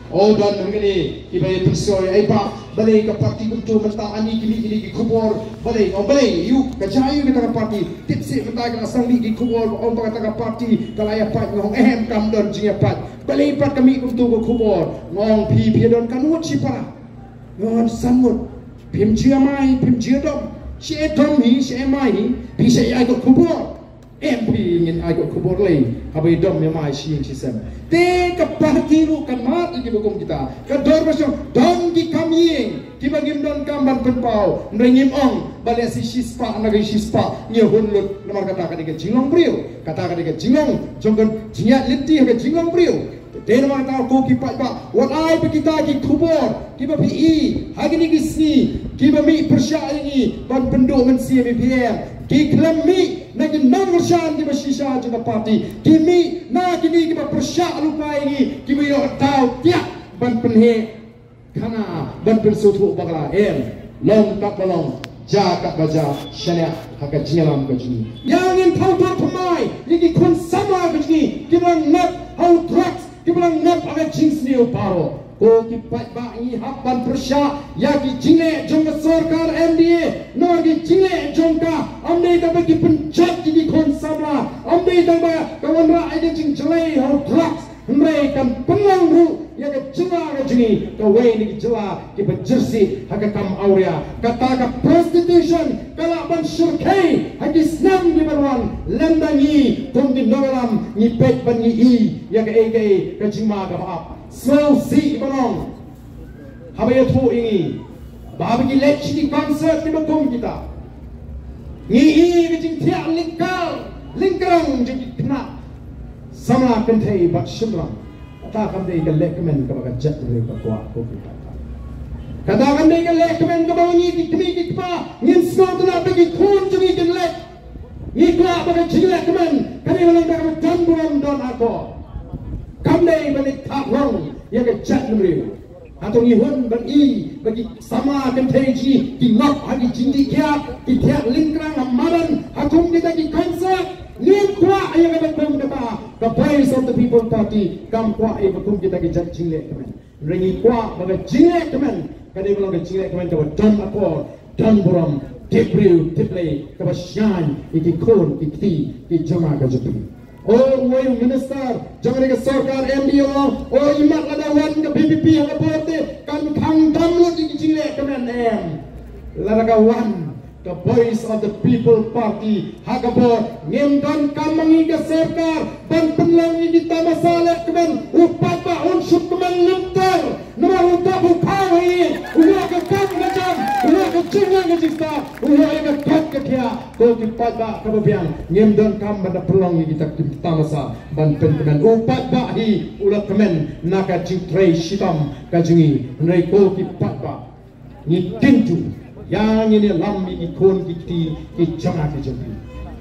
O don hangne kiba ïa pynsngew ïa i Bah, balei ka party kumto mynta, ani ki mih kine ki khubor, balei, o balei, ïoh ka jia ïoh kata ka party. Tip seh mynta ka la sdang mih ki khubor ong ba kata ka party ka la ïapait, nga ong ehem, kam don jingïapait. Balei pat ka mih kumto ka khubor? Nga ong phi, phi don katno ngut shipara? Nga ong san ngut. Phim ju ïamai, phim ju ïadom. Shu ïadom hi, shu ïamai hi, phi shu ïai kot khubor. Em, phi ngin ai kot khubor lei haba ïadom ïamai shi ïing shi sem. Te ka party ruh kan mad ïa kiba kum kita. Ka dorbar shong, don ki kam ïing kiba ngim donkam ban pynpaw. Hynrei ngim ong ba lehse shispah na ki shispah ngi hun lut, namar kata ka dei ka jinglong briew. Kata ka dei ka jinglong jong ka jingïaid lynti ha ka jinglong briew. Te namar kata ko ki paidbah, wat ai ba kita ki khubor kiba phi i ha kine ki sngi kiba mih pyrshah ïa ngi ban pynduh mynsiem ïa phi em. Ki khlem mih na ki nongkyrshan kiba shisha jong ka party, ki mih na kine kiba pyrshah lypa ïa ngi, kiba ïoh daw tiak ban pynheh khana ban pynsngewthuh bakla em. Long katba long, jia katba jia, shaniah ha ka jingïalam ka jong ngi. Ïa ngin thaw thaw thymmai ïa ki khun samla ka jong ngi kiba la ngop ha u drugs, kiba la ngop ha ka jingsniew baroh. Ko ki paidbah, ngi hap ban pyrshah ïa ki jingleh jong ka sorkar M D A, namar ki jingleh jong ka ym dei tang ba ki pynjot ïa ki khun samla, ym dei tang ba ka wanrah ïa ka jingjlei ha u drugs. Hynrei kan pynlong ruh ïa ka jylla ka jong ngi kawei na ki jylla kiba jyrsieh ha ka kam awria. Kata ka prostitution ka lah ban shyrkhei ha ki snem kiban wan lymda ngi kum ki nongïalam ngi peit bad ngi i ïa kaei kaei ka jingma kaba ap. Sngewsih ban ong, haba ïathuh ïa ngi ba haba ngi leit sha ki concert kiba kum kita, ngi i ka jingthiah lyngkar lyngkrang jong ki khynnah samla kynthei bad shynrang. Kata kam dei ka lehkmen kaba ka jaitbynriew ka kwah, ko ki paidbah. Kata kam dei ka lehkmen kaba ngi ki kmie ki kpa ngin sngewtynnat ba ki khun jong ngi kin leh. Ngi kwah ba ka jinglehkmen ka dei ban long kaba don burom, don akor. Kam dei ban leit thap rong ïa ka jaitbynriew. Hato ngi hun ban i ba ki samla kynthei jong ngi ki ngop ha ki jingdih kiad, ki thiah lyngkrang ha madan ha kum kita ki concert? Ngim kwah ïa kaba kum kata. Ka Voice of the People Party kam kwah ïa kaba kum kita ki jait jinglehkmen. Hynrei ngi kwah ba ka jinglehkmen ka dei ban long ka jinglehkmen kaba don akor, don burom, tip briew tip Blei, kaba shngaiñ ïa ki khun ki kti ki jong nga ka jong phi. O uwei u minister jong kane ka sorkar M D A u ong, o imat lada wan ka V P P ha ka bor te kan khang dam lut ïa ki jinglehkmen, em. Lada ka wan Voice of the People Party ha ka bor. Ngim donkam ma ngi ka sorkar ban pynlong ïa ki tamasa leh kmen. U paidbah un shu kmen lynter. Namar u dap u khaw hi, u ïoh ka kam ka jam, u ïoh ka jingïaid ka jingstad, u ïoh ïa ka kot ka khiah. Ko ki paidbah kaba biang, ngim donkam ban da pynlong ïa kita ki tamasa ban pynkmen. U paidbah hi u la kmen na ka jingtrei shitom ka jong ngi. Hynrei ko ki paidbah, ngi kyntu ïa ngin ïalam ïa ki khun ki kti ki jong nga ki jong phi.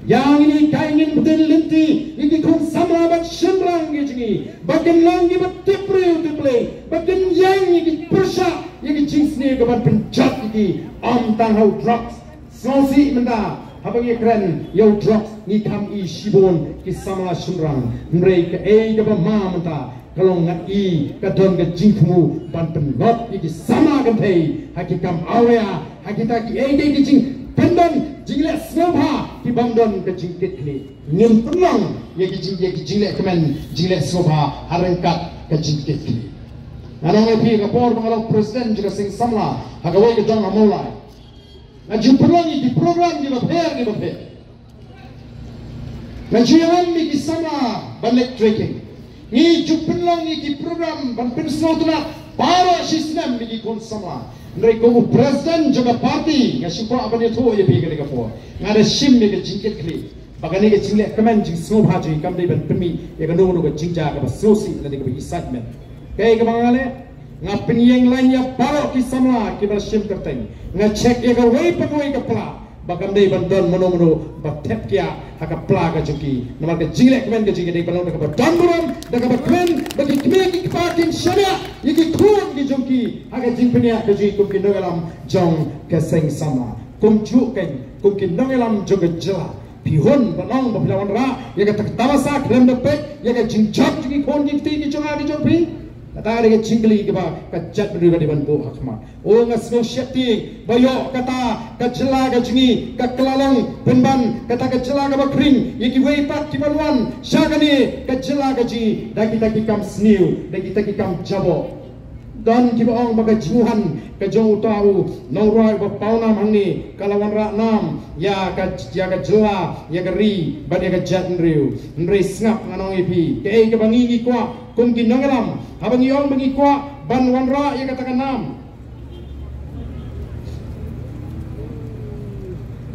Ïa ngin ïa kai ngin bteng lynti ïa ki khun samla bad shynrang ki jong ngi ba kin long kiba tip briew tip Blei, ba kin ïeng ïa ki pyrshah ïa ki jingsniew kaban pynjot ïa ki. Ym tang ha u drugs. Sngewsih mynta haba ngi kren ïa u drugs ngi kham i shibun ki samla shynrang. Hynrei kaei kaba ma mynta ka long nga i ka don ka jingthmu ban pynlong ïa ki samla kynthei ha ki kam awria, ha kita kiei kiei ki jingpyndon jingleh sngewbha ki bym don ka jingkitkhlieh. Ngin pynlong ïa ki jing, ïa ki jingleh kmen, jingleh sngewbha ha ryngkat ka jingkitkhlieh. Nga ong ïa phi, ka por ba nga long president jong ka seng samla ha kawei ka dong ha Mawlai, nga ju pynlong ïa ki program kiba pher kiba pher. Nga ju ïalam ïa ki samla ban leit trekking. Ngi ju pynlong ïa ki program ban pynsngewtynnat baroh shi snem ïa ki khun samla. Hynrei kum u president jong ka party nga shu kwah ban ïathuh ïa phi kane ka por. Nga da shim ïa ka jingkitkhlieh ba kane ka jingleh kmen jingsngewbha jong ngi kam dei ban pynmih ïa kano kano ka jingjia kaba sngewsih lane kaba excitement. Kaei kaba nga leh, nga pynïeng lain ïa baroh ki samla kiba la shim kyrteng. Nga check ïa kawei pa kawei ka pla ba kam dei ban don mano mano ba thep kiad ha ka pla ka jong ki. Namar ka jingleh kmen ka jong ki ka dei ban long da kaba don burom, da kaba kmen ba ki kmie ki kpa kin shaniah ïa ki khun ki jong ki ha ka jingpynïaid ka jong ki kum ki nongïalam jong ka seng samla. Kumjuh keiñ kum ki nongïalam jong ka jylla, phi hun ban ong ba phi la wanrah ïa kata ka tamasa khlem da peit ïa ka jingjop jong ki khun ki kti ki jong nga ki jong phi? Kata ka dei ka jingkylli kaba ka jaitbynriew ka dei ban buh ha khmat. O, nga sngew sheptieng ba ïoh kata ka jylla ka jong ngi ka kylla long pynban kata ka jylla kaba khring ïa kiwei pat kiba wan sha kane ka jylla ka jong ngi da kita ki kam sniew, da kita ki kam jaboh. Don kiba ong ba ka jingwan ka jong uta u nongrwai uba paw nam hangne ka la wanrah nam ïa ka, ïa ka jylla, ïa ka ri bad ïa ka jaitbynriew. Hynrei sngap, ngan ong ïa phi, kaei kaba ngi ngi kwah kum ki nongïalam haba ngi ong ba ngi kwah ban wanrah ïa kata ka nam.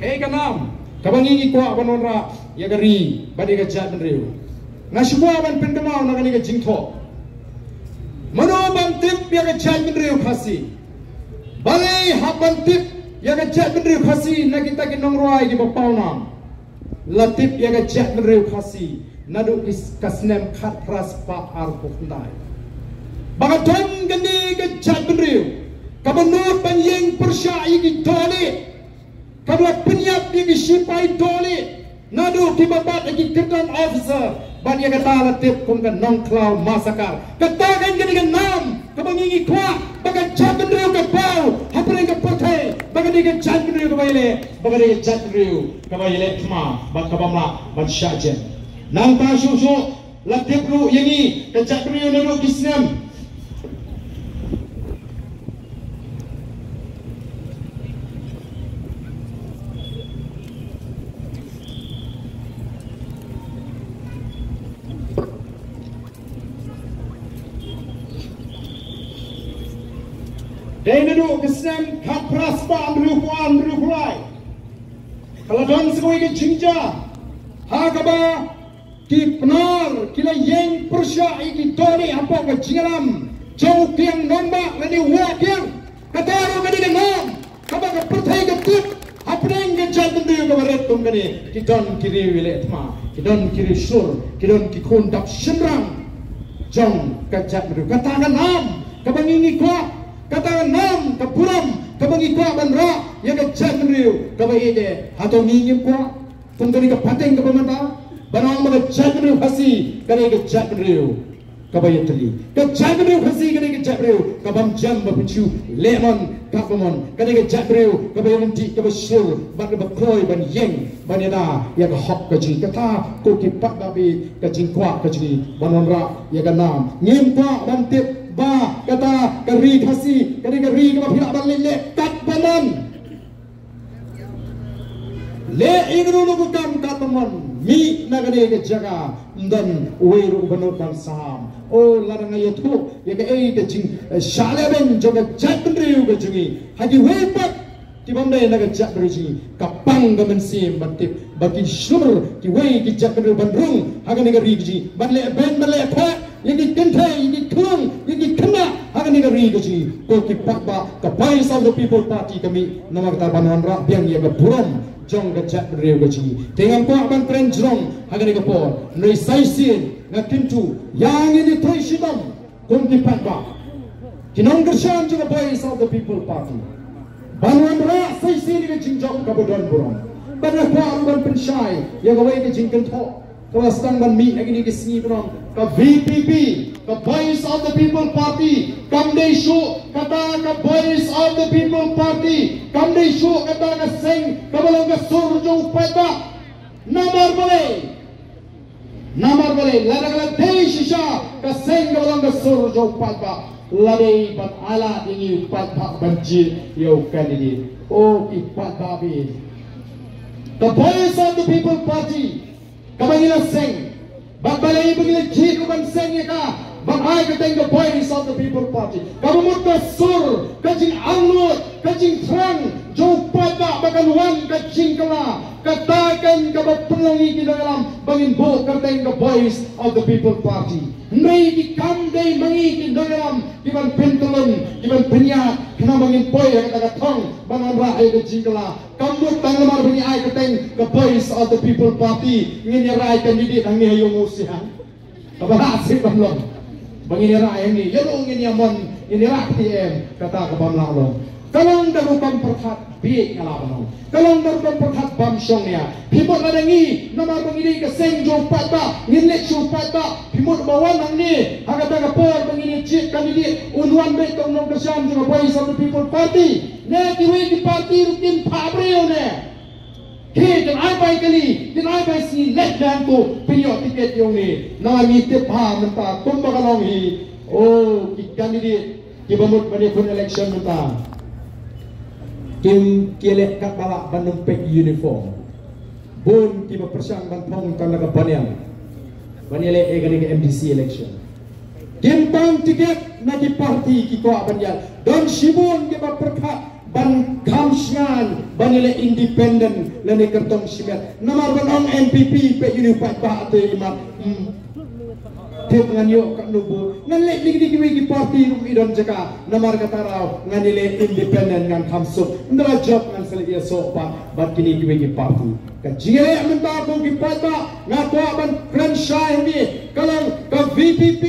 Kaei ka nam kaba ngi ngi kwah ban wanrah ïa ka ri bad ïa ka jaitbynriew? Nga shu kwah ban pynkynmaw na kane ka jingthoh. Mano ban tip ïa ka jaitbynriew Khasi? Balei hap ban tip ïa ka jaitbynriew Khasi na kita ki nongrwai kiba paw nam? La tip ïa ka jaitbynriew Khasi naduh ki s-, ka snem khatphra spah arphew khyndai. Ba ka don kane ka jaitbynriew kaba nud ban ïeng pyrshah ïa ki dohlieh, kaba la pynïap ïa ki shipai dohlieh naduh kiba bat ïa ki kyrdan officer bad ïa kata la tip kum ka Nongkhlaw Massacre. Kata keiñ ka dei ka nam kaba ngi ngi kwah ba ka jaitbynriew ka paw hapdeng ka pyrthei ba ka dei ka jaitbynriew kaba ïaleh, ba ka dei ka jaitbynriew kaba ïaleh thma bad kaba mlak ban shah jem. Nangta shuh shuh la tip ruh ïa ngi ka jaitbynriew naduh ki snem. Dei naduh ka snem khatphra spah hynriewphew ar hynriewphew lai ka la don sa kawei ka jingjia ha kaba ki Pnar ki la ïeng pyrshah ïa ki dohlieh hapoh ka jingïalam jong u Kiang Nangbah lane u Woh Kiang. Kata ruh ka dei ka nam kaba ka pyrthei ka tip hapdeng ka jaitbynriew kaba rit kum kane. Ki don ki riew ïaleh thma, ki don ki riew shlur, ki don ki khun dap shynrang jong ka jaitbynriew. Kata ka nam kaba ngi ngi kwah, kata ka nam ka burom kaba ngi kwah ban rah ïa ka jaitbynriew kaba ïeit. Hato ngi ngim kwah kum kane ka pateng kaba mynta ban ong ba ka jaitbynriew Khasi ka dei ka jaitbynriew kaba ïatylli? Ka jaitbynriew Khasi ka dei ka jaitbynriew ka bym jem ba pynshong lehmon katba mon. Ka dei ka jaitbynriew kaba ïaryntih, kaba shlur bad kaba kloi ban ïeng ban ïada ïa ka hok ka jong ngi. Kata ko ki paidbah, ka jingkwah ka jong ngi ban wanrah ïa ka nam. Ngim kwah ban tip ba kata ka ri Khasi ka dei ka ri kaba phi lah ban leit leh katba mon. Leh ïa kano kano ka kam ka tymmen, mih na kane ka jaka, ym don uwei ruh uba nud ban sam. O, lada nga ïathuh ïa kaei ka jing, eh, shah lehbeiñ jong ka jaitbynriew ka jong ngi ha kiwei pat ki bym dei na ka jaitbynriew jong ngi, ka pang ka mynsiem ban tip ba ki shlur kiwei ki jaitbynriew ban rung ha kane ka ri ka jong ngi, ban leh beiñ ban leh phah ïa ki kynthei, ïa ki khlung, ïa ki khynnah ha kane ka ri ka jong ngi. Ko ki paidbah, ka Voice of the People Party ka mih namar kata ban wanrah biang ïa ka burom jong ka jaitbynriew ka jong ngi. Te ngam kwah ban kren jrong ha kane ka por, hynrei sa shisien nga kyntu ïa ngin ïatrei shitom kum ki paidbah, ki nongkyrshan jong ka Voice of the People Party, ban wanrah sa shisien ïa ka jingjop kaba don burom. Bad nga kwah ruh ban pynshai ïa kawei ka jingkynthoh kaba sdang ban mih ha kine ki sngi ba nyngkong. Ka V P P, ka Voice of the People Party, kam dei shuh kata ka Voice of the People Party, kam dei shuh kata ka seng kaba long ka sur jong u paidbah. Namar balei? Namar balei? Lada ka la dei shisha ka seng kaba long ka sur jong u paidbah, la dei ban ailad ïa ngi u paidbah ban jied ïa u candidate. O ki paidbah, ka Voice of the People Party kaba ngi la seng, bad balei ba ngi la jied ruh ban seng ïa ka, ban ai kyrteng ka Voice of the People Party? Kaba mut ka sur, ka jingangnud, ka jingthrang jong u paidbah ba kan wan ka jingkylla, kata kan kaba pynlong ïa ngi ki nongïalam ba ngin buh kyrteng ka Voice of the People Party. Hynrei ki kam dei ma ngi ki nongïalam ki ban pyntyllun, ki ban pynïaid, khnang ba ngin poi ha kata ka thong ban wanrah ïa ka jingkylla. Kam mut tang namar ba ngi ai kyrteng ka Voice of the People Party ngin ïa rai candidate hangne ha Ïewmawsiang. Kaba lah shisha ban long ba ngin ïa rai hangne, ïa ruh ngin ïa mon, ngin ïa rai T M, kata ka bym lah long. Ka long da rukom pyrkhat bieit, nga lah ban ong, ka long da rukom pyrkhat bym shongnia. Phi mut lada ngi, namar ba ngi dei ka seng jong u paidbah, ngin leit sha u paidbah, phi mut ba wan hangne ha kata ka por ba ngin ïa jied candidate, un wan beit tang u nongkyrshan jong ka Voice of the People Party? Ne kiwei ki party ruh kin phah briew ne? Ki, kin ai bai kali, kin ai bai sngi, leit ïa uto, pynïoh tiket ïa une. Namar ngi tip bha mynta kumba ka long hi. O, ki candidate kiba mut ban ïakhun election mynta, kim, ki leh katba lah ban ym peit uniform. Bun kiba pyrshang ban phong tang da ka banian ban ïaleh ïa kane ka M D C election. Kim pan tiket na ki party, ki kwah ban ïa, don shibun kiba pyrkhat ban kham shngaiñ ban ïaleh independent lane kyrtong shimet. Namar ban ong N P P, peit ïa une u paidbah te imat. Hmm. Tip ngan ïoh katno vote. Ngan leit lynti kiwei ki party ruh i don jaka. Namar kata ruh ngan ïaleh independent, ngan kham suk. Ynda la jop ngan sa leit ïasoh pat bad kine kiwei ki party. Ka jingïaleh mynta ko ki paidbah, nga kwah ban kren shai hangne, ka long ka V P P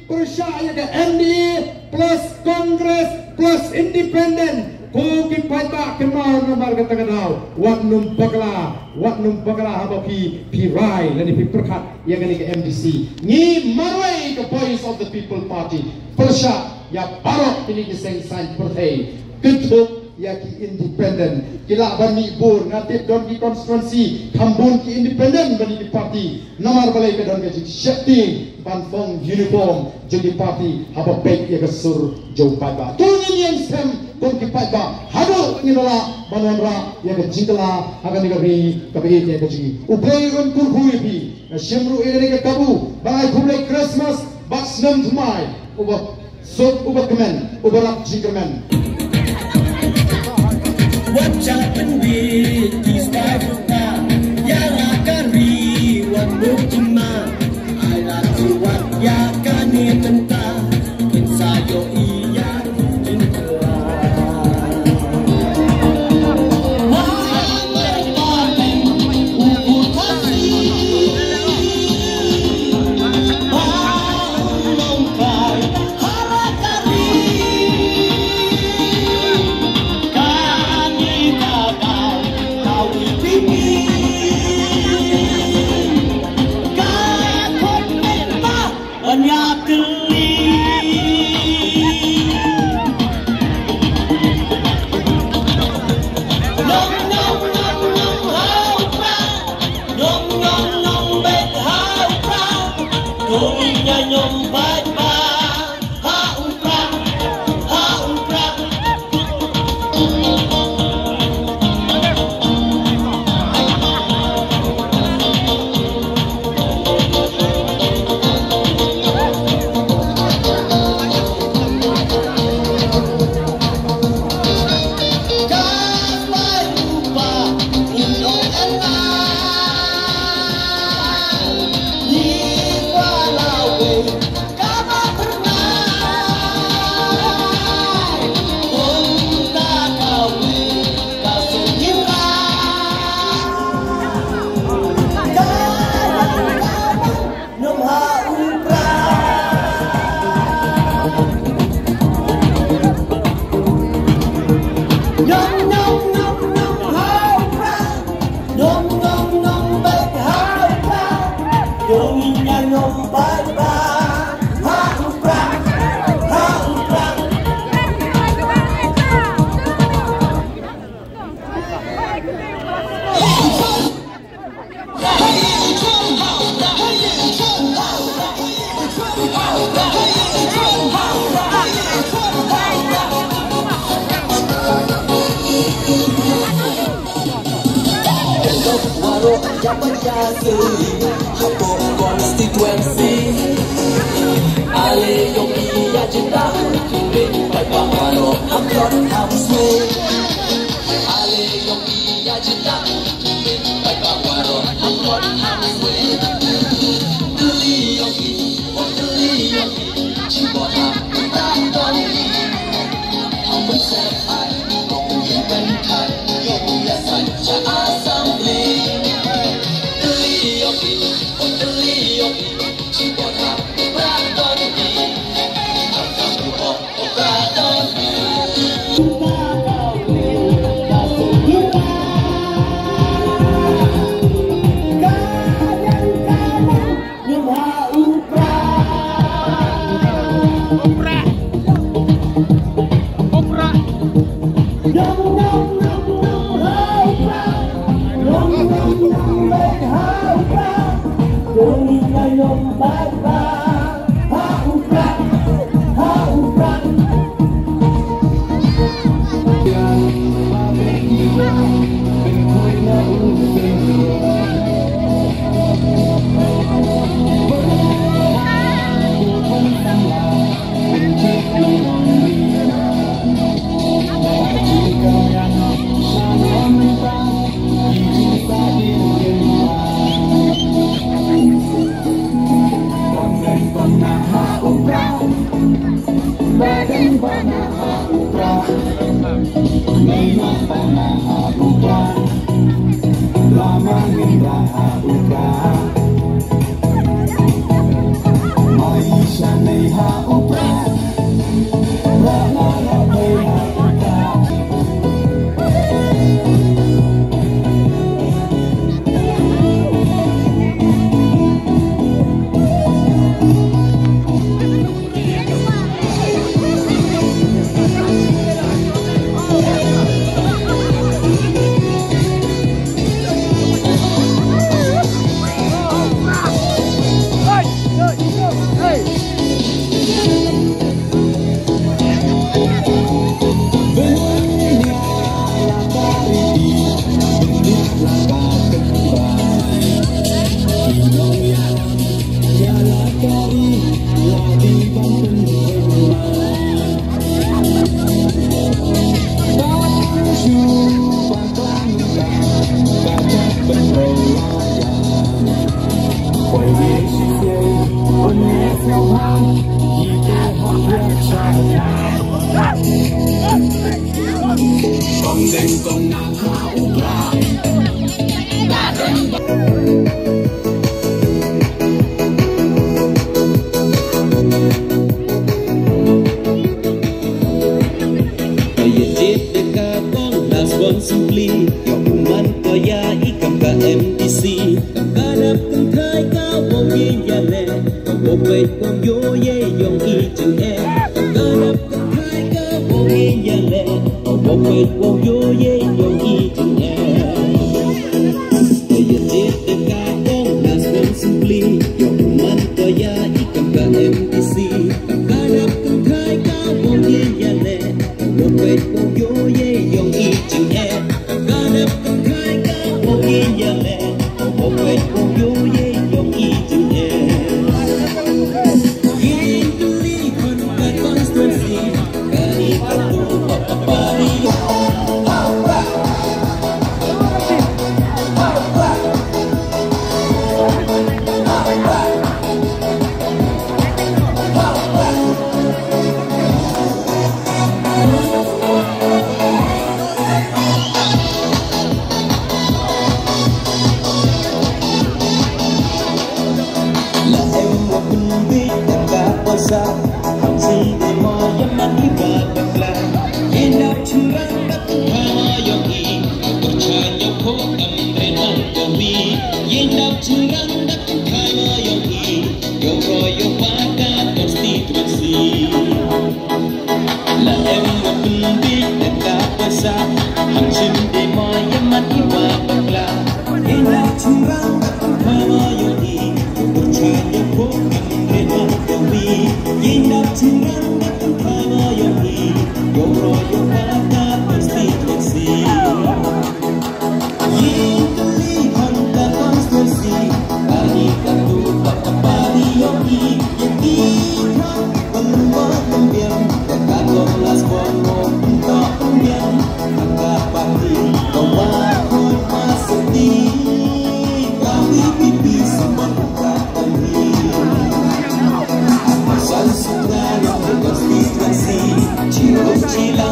pyrshah ïa ka N D A plus Congress plus Independent. Ko ki paidbah, kynmaw namar kata ka daw, wat nym bakla, wat nym bakla haba phi, phi rai lane phi pyrkhat ïa kane ka M D C. Ngi marwei ka Voice of the People Party pyrshah ïa baroh kine ki seng saiñ pyrthei. Kynthup ïa ki independent. Ki lah ban mih bun, nga tip don ki constituency kham bun ki independent bad ki party. Namar balei? Ka don ka jingsheptieng ban phong uniform jong ki party haba peit ïa ka sur jong u paidbah. To ngin ïeng sem kum ki paidbah haduh ngin lah ban wanrah ïa ka jingkylla ha kane ka ri kaba ïeit ïa ka jong ngi. U Blei un kyrkhu ïa phi. Nga shim ruh ïa kane ka kabu ban ai khublei Christmas bad snem thymmai uba suk, uba kmen, uba rap jingkyrmen. Wat shah pynbeit ki spy jong ka, ïa la ka ri wat mut jingma. Ai la ki wat ïa kane mynta, kin sa ïohi ïa jingkyrmen. Ïa ba ïa seli hapoh constituency. Ale ïong i ïa jingthoh, bit paidbah baroh, ham tlot ham swe. Ale ïong i ïa jingthoh, bit paidbah baroh, ham tlot ham swe. Kylli ïong i, oh kylli ïong i. Ïa jied da ka bong last one simply. Ïa u man ko ïa i kam ka M D C. Kam ka dap kam thai ka bong ïa leh. Ka bong peit bong ïoh ïa ïong i jingeh. Kam ka dap kam thai ka bong ïa leh. Ka bong peit bong ïoh ïa ïong i jingeh. Ïa jied da ka bong last one simply. Ïa u man ko ïa i kam ka M D C. Kam ka dap kam thai ka bong ïa leh. Ka bong peit bong ïoh ïa ïong i jingeh. Kam ka dap kam thai ka bong ïa leh. Ka bong peit bong ïoh ïa ïong i jingeh. Ïa i kylli khun ka constituency.